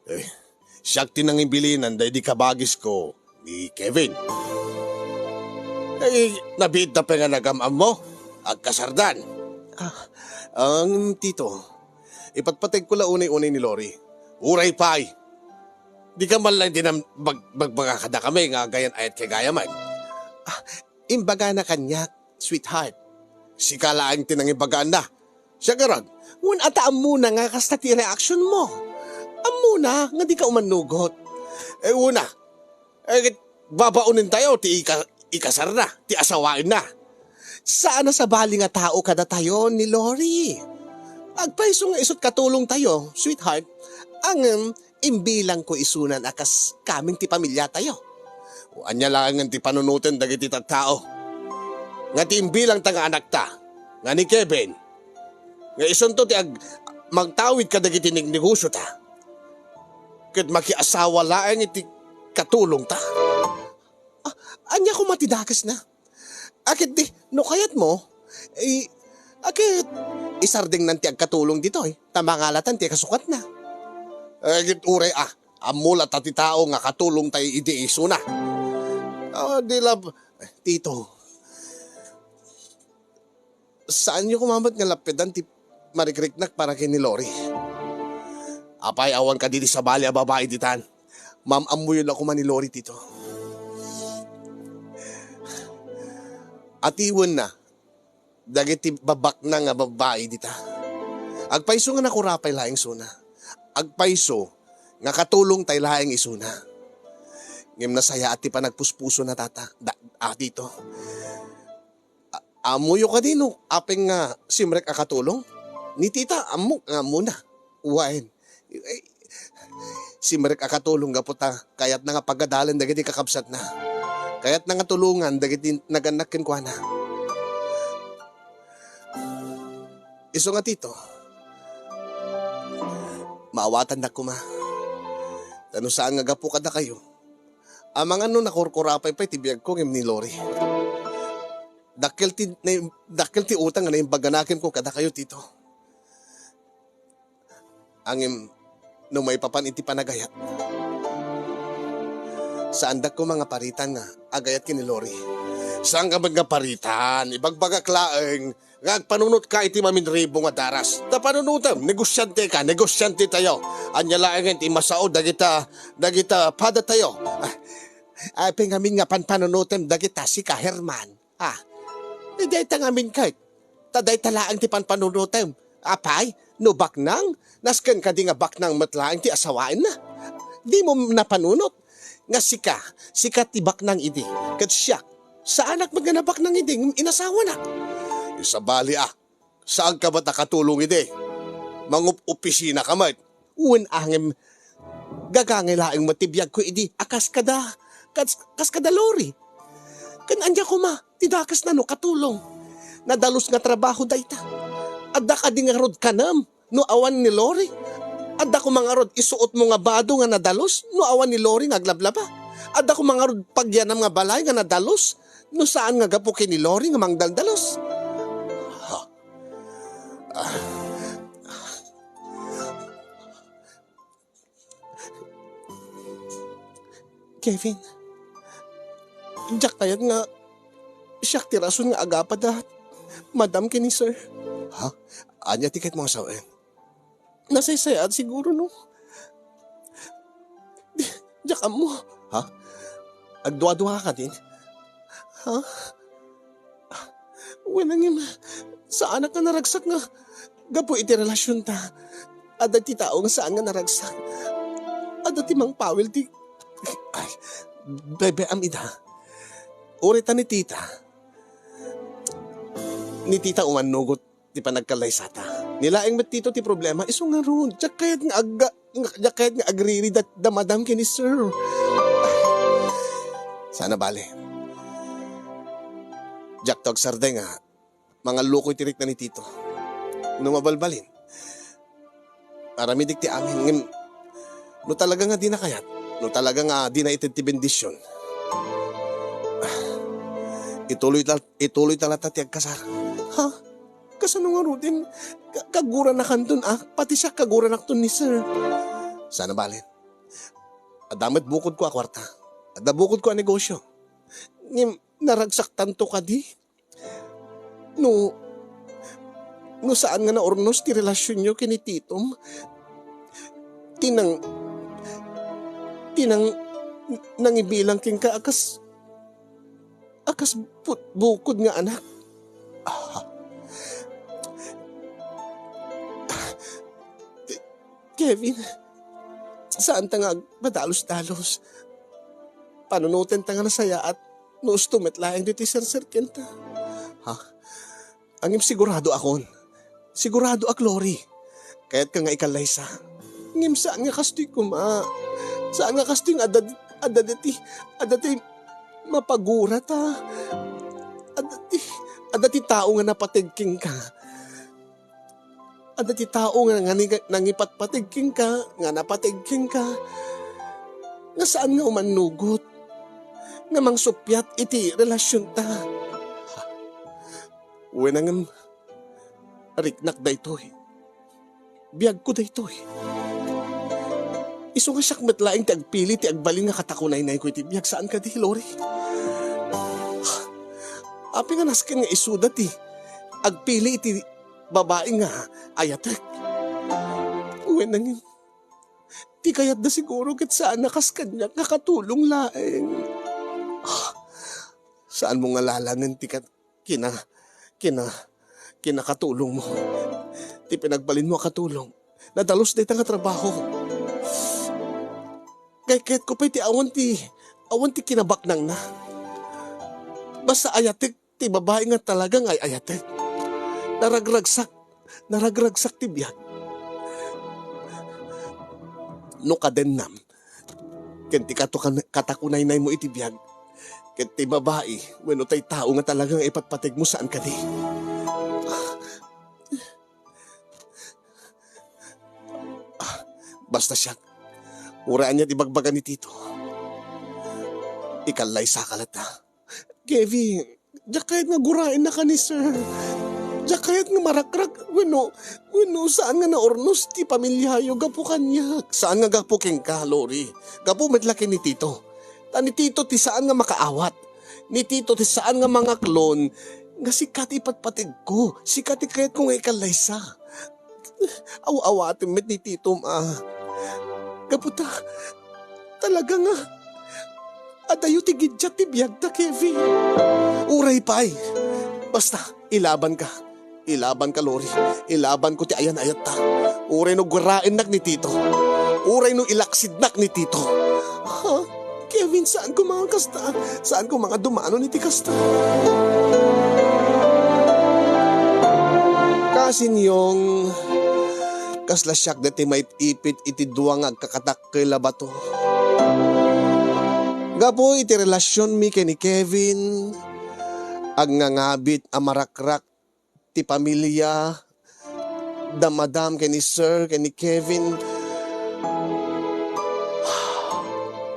Eh, siak ti nangibilinan daydi kabagisko ni Kevin. Eh, nabiit da pay nga nagam-ammo, agkasardan. Ah, ang tito, ipatpateg ko la unay-unay ni Lori. Uray pay. Di ka man lang dinam-, bag-, bagbaga kadakami nga agayan-ayat kay gayam. Ah, imbagana kaniak, sweetheart. Sika laeng ti nangibagaanna. Siak ngarud, wen ata ammona nga kasta ti reaksyon mo. Ammona nga di ka umannugot. Eh, una, eh, babaonen tayo ti ika-, ikasarna, ti asawaenna. Saan a sabali nga tao kadatayo ni Lori. Agpayso nga isu't katulong tayo, sweetheart. Ngem, imbilangko isunan a kas kameng ti pamiliatayo. O ania laengen ti panunoten dagiti tattao nga ti imbilangta nga anakta, nga ni Kevin, nga isunto ti ag-, magtawid kadagiti negnegosiota, ket makiasawa laeng iti katulongta. Ah, ania koma ti dakesna? Aket di, no kayatmo, i-, aket isardengnan ti agkatulong ditoy, ta mangalatan ti kasukatna. Aket uray a, ammo la ta ti tao nga katulongtay idi isuna. Ah, di la, tito. Saanyo koma met nga lappedan ti marikriknak para ken ni Lori. Apay, awan kadi ti sabali a babai ditan. Maam-ammoyo la koma ni Lori, tito. Atiwenna dagiti babaknang a babbai dita. Agpayso nga nakurapay laeng isuna. Agpayso nga katulongtay laeng isuna. Ngem nasayaat ti panagpuspusona, tata, da, a, tito. A-, ammoyo kadi no apay nga simrek a katulong? Ni tita, ammok nga ammona. Wen, eh, simrek a katulong gapu ta kayatna nga pagadalen dagiti kakabsatna. Kayatna nga tulongan dagiti nagannak kenkuana. Isu nga, tito, maawatandak koma. Ta no saan nga gapu kadakayo, amangan no nakurkurapay pay ti biagko ngem ni Lori. Dakkel ti, na-, dakkel ti utang nga naimbag nga nakem ko kadakayo, tito. Ngem no maipapan iti panagayat, saandak koma nga paritan nga agayat ken ni Lori. Saanka met nga paritan, ibagbagak laeng nga agpanunotka iti maminribo nga daras. Ta panunotem, negosyante ka, negosyante tayo. Ania laengen ti masao dagita, dagita pada tayo. Ah, apay ngamin nga panpanunotem dagita sika, Herman? Ah, dayta ngamin ket. Ta dayta laeng ti panpanunotem. Apay, no baknang, nasken kadi nga baknang met laeng ti asawaenna? Dimo napanunot nga sika, sika ti baknang idi, ket siak, saanak met nga nabaknang idi ngem inasawanak. Isabali a, saanka met a katulong idi? Mangup-opisina ka met. Wen a ngem, gagangay laeng met ti biagko idi a kas kada, kas, kas kada Lori. Ken ania koma ti dakesna no katulong? Nadalus nga trabaho dayta. Adda kadi ngarud kanem no awan ni Lori? Adda koma ngarud isuotmo nga bado nga nadalus no awan ni Lori nga aglablaba? Adda koma ngarud pagyanam nga balay nga nadalus no saan nga gapu ken ni Lori nga mangdaldalus? Ha? Ah. Kevin, diak kayat nga siak ti rason nga agapada Madam ken ni Sir. Ha? Ania ti kayatmo nga sawen? Nasaysayaat siguro, no? Di, diak ammo. Ha? Agduadua ka din? Ha? Wen, ngem, saanak nga naragsak nga gapu iti relasionta. Adda ti tao nga saan nga naragsak. Adda ti mangpawil ti, ay, bebe-am ida. Uray ta ni tita. Ni tita umannugot ti panagkallaysata. Ni laeng met Tito ti problema, isu ngarud, diak kayat nga agga-, nga, diak kayat nga agriri da, da Madam ken ni Sir. Saan a bale. Diakto agsardeng a mangallukoy ti rikna ni Tito. No mabalbalin, aramidek ti amin, ngem no talaga nga dina kayat, no talaga nga dina ited ti bendision, ituloy ta, ituloy ta latta ti agkasar. Ha? Kasano ngaruden? Ka-, kaguranakanton a, pati siak kaguranakton ni Sir. Saan a bale. Adda met bukodko a kuarta. Adda bukodko a negosio. Ngem naragsaktanto kadi? No, no saan nga naurnos ti relasionyo ken ni Titom, ti nang-, ti nang-, nangibilang kenka a kas, a kas bu-, bukod nga anak. Ah. Kevin, saanta nga agpadalus-dalus. Panunotenta nga nasayaat no usto met laeng ditoy serserkenta. Ha? Ngem sigurado akon. Sigurado ak, Lori. Kayatka nga ikallaysa. Ngem saan nga kastoy koma. Saan nga kastoy nga adda, adda ti, adda ti mapagurata. Adda ti, adda ti tao nga napateg kenka. Adda ti tao nga nangani-, nangipatpateg kenka, nga napateg kenka, nga saan nga umannugot, nga mangsuppiat iti relasionta. Wen, ngem, riknak daytoy. Biagko daytoy. Isu nga siak met laeng ti agpili ti agbalin nga katakunaynayko iti biag, saan kadi, Lori? Apay nga nasken nga isuda ti agpili iti babai nga ayatek. Wen, nangin, ti kayatda siguro ket saan a kas kaniak nga katulong laeng. Ah, saanmo nga lalangen ti kat-, kina-, kina-, kinakatulongmo. Ti pinagbalinmo a katulong, nadalus dayta nga trabaho. Kay-, kayatko pay ti awan ti, awan ti kinabaknangna. Basta ayatek ti babai nga talaga nga ay-ayatek. Naragragsak, naragragsak ti biag. No kadennam, ken ti katu-, kan-, katakunaynaymo iti biag, ket ti babai wenno tay tao nga talaga nga ipatpategmo, saan kadi? Ah, basta siak, uray ania ti bagbaga ni Tito, ikallaysaka latta. Kevin, diak kayat nga guraennaka ni Sir. Diak kayat nga marakrak, wenno, wenno saan nga naurnos ti pamiliayo gapu kaniak. Saan nga gapu kenka, Lori. Gapu met la ken ni Tito. Ta ni Tito ti saan nga makaawat. Ni Tito ti saan nga mangaklon nga sika ti ipatpategko, sika ti kayatko nga ikallaysa. Aw-awatem met ni Tito, ma. Gapu ta, talaga nga, adayo ti giddiat ti biagta, Kevin. Uray pay. Basta, ilabanka. Ilabanka, Lori. Ilabanko ti ayan-ayatta. Uray no guraennak ni Tito. Uray no ilaksidnak ni Tito. Ha? Kevin, saan ko mga kasta? Saan ko mga dumano ni ti kasta? Kasinyong, kasla siak deti maip-ipit iti dua nga agkakatakkel a bato. Gapu iti relasionmi ken ni Kevin, agngangabit a marakrak ti pamilia da Madam ken ni Sir ken ni Kevin.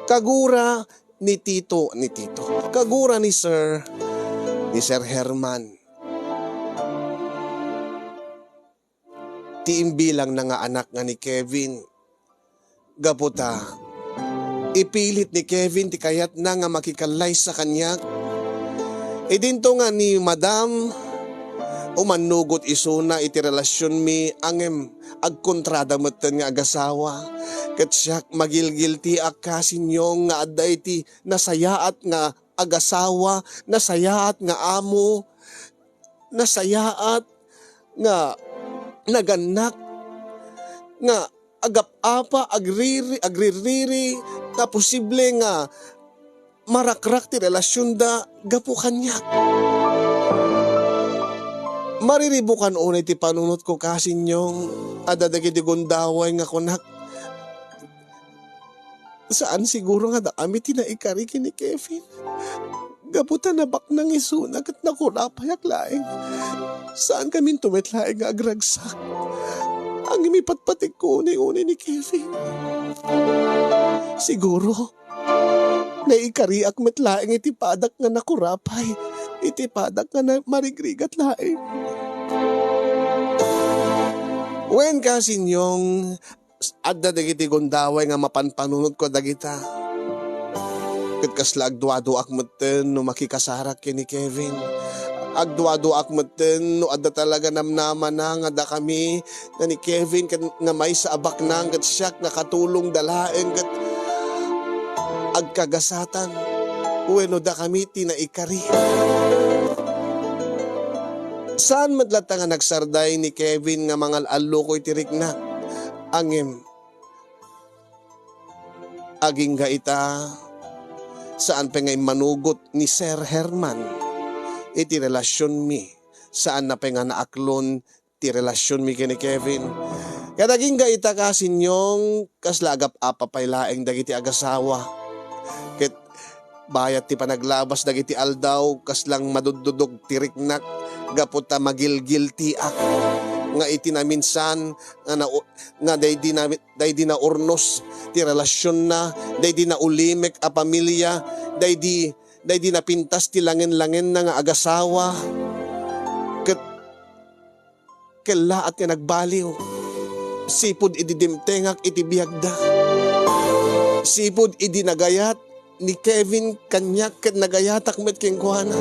Kagura ni Tito, ni Tito. Kagura ni Sir, ni Sir Herman. Ti imbilangna nga anak nga ni Kevin. Gapu ta, ipilit ni Kevin ti kayatna nga makikallaysa kaniak. Idinto nga ni Madam, umannugot isuna iti relasionmi, ngem agkontrada metten nga agasawa. Ket siak, magilgiltiak, kasinyong, nga adda iti nasayaat nga agasawa, nasayaat nga amo, nasayaat nga nagannak, nga agap-apa, agriri-, agririri, nga posible nga marakrak ti relasionda gapu kaniak. Mariribukan unay ti panunotko, kasinyong, adda dagiti gundaway nga kunak, saan siguro nga dakami ti naikari ken ni Kevin. Gapu ta nabaknang isuna ket nakurapayak laeng. Saankaminto met laeng nga agragsak. Ngem ipatpategko unay-unay ni Kevin. Siguro, naikariak met laeng iti padak nga nakurapay, iti padak nga na-, marigrigat laeng. Wen, kasinyong, adda dagiti gundaway nga mapanpanunotko dagita. Ket kasla agduaduaak metten no makikasarak ken ni Kevin. Agduaduaak metten no adda talaga namnamana nga dakami nga ni Kevin ket nga maysa a baknang ket siak nga katulongda laeng ket agkagasatan wenno dakami ti naikari. Saan met latta nga nagsarday ni Kevin nga mangal-alluko iti riknak. Ngem, agingga ita, saan pay nga immanugot ni Sir Herman iti relasionmi. Saanna pay nga naaklon ti relasionmi ken ni Kevin. Ket agingga ita, kasinyong, kasla agap-apa pay laeng dagiti agasawa. Ket bayat ti panaglabas dagiti aldaw, kaslang maduddudog ti riknak gapu ta magilgiltiak nga iti naminsan nga na-, nga daydi na-, daydi naurnos ti relasionna, daydi naulimek a pamilia, daydi, daydi napintas ti langen-langenna nga agasawa. Ket kellaat nga nagbaliw. Sipud idi dimtengak iti biagda. Sipud idi nagayat ni Kevin kaniak ket nagayatak met kenkuana.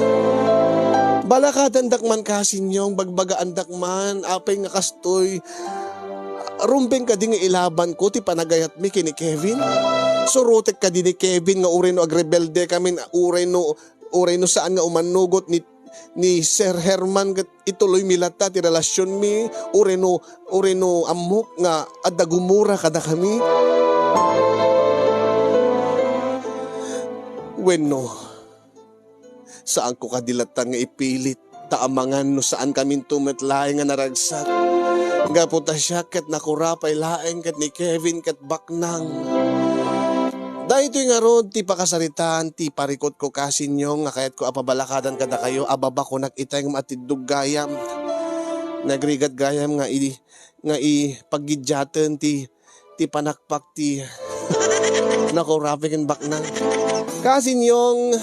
Balakadandak man, kasinyong, bagbagaandak man, apay nga kastoy, rumbeng kadi nga ilabanko ti panagayatmi ken ni Kevin? Surotek kadi ni Kevin nga uray no agrebelde kami, uray no, uray no saan nga umannugot ni ni Sir Herman ket ituloymi latta ti relasionmi, uray no, uray no ammok nga adda gumura kadakami? Wenno, saanko kadi latta nga ipilit ta amangan no saankaminto met laeng nga naragsak? Gapu ta siak ket nakurapay laeng ket ni Kevin ket baknang. Daytoy ngarud ti pakasaritaan ti parikutko, kasinyong, nga kayatko a pabalakadan kadakayo a babakonak itay nga matiddog gayam. Nagrigat gayam nga i-, nga ipaggidiaten ti, ti panakpak ti nakurapay ken baknang. Kasinyong,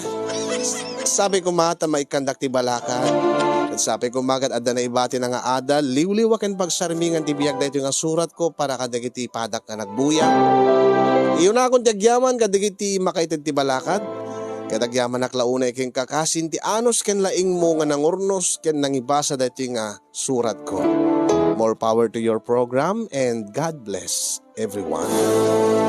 sapay koma ta maikkandak ti balakad. Ket sapay koma ket adda naibatina nga adal, liwliwa ken pagsarmingan ti biag daytoy nga suratko para kadagiti padak nga nagbuya. Iyunakon ti agyaman kadagiti makaited ti balakad. Ket agyamanak la unay kenka kasin ti anus ken laingmo nga nangurnos ken nangibasa daytoy nga suratko. More power to your program and God bless everyone.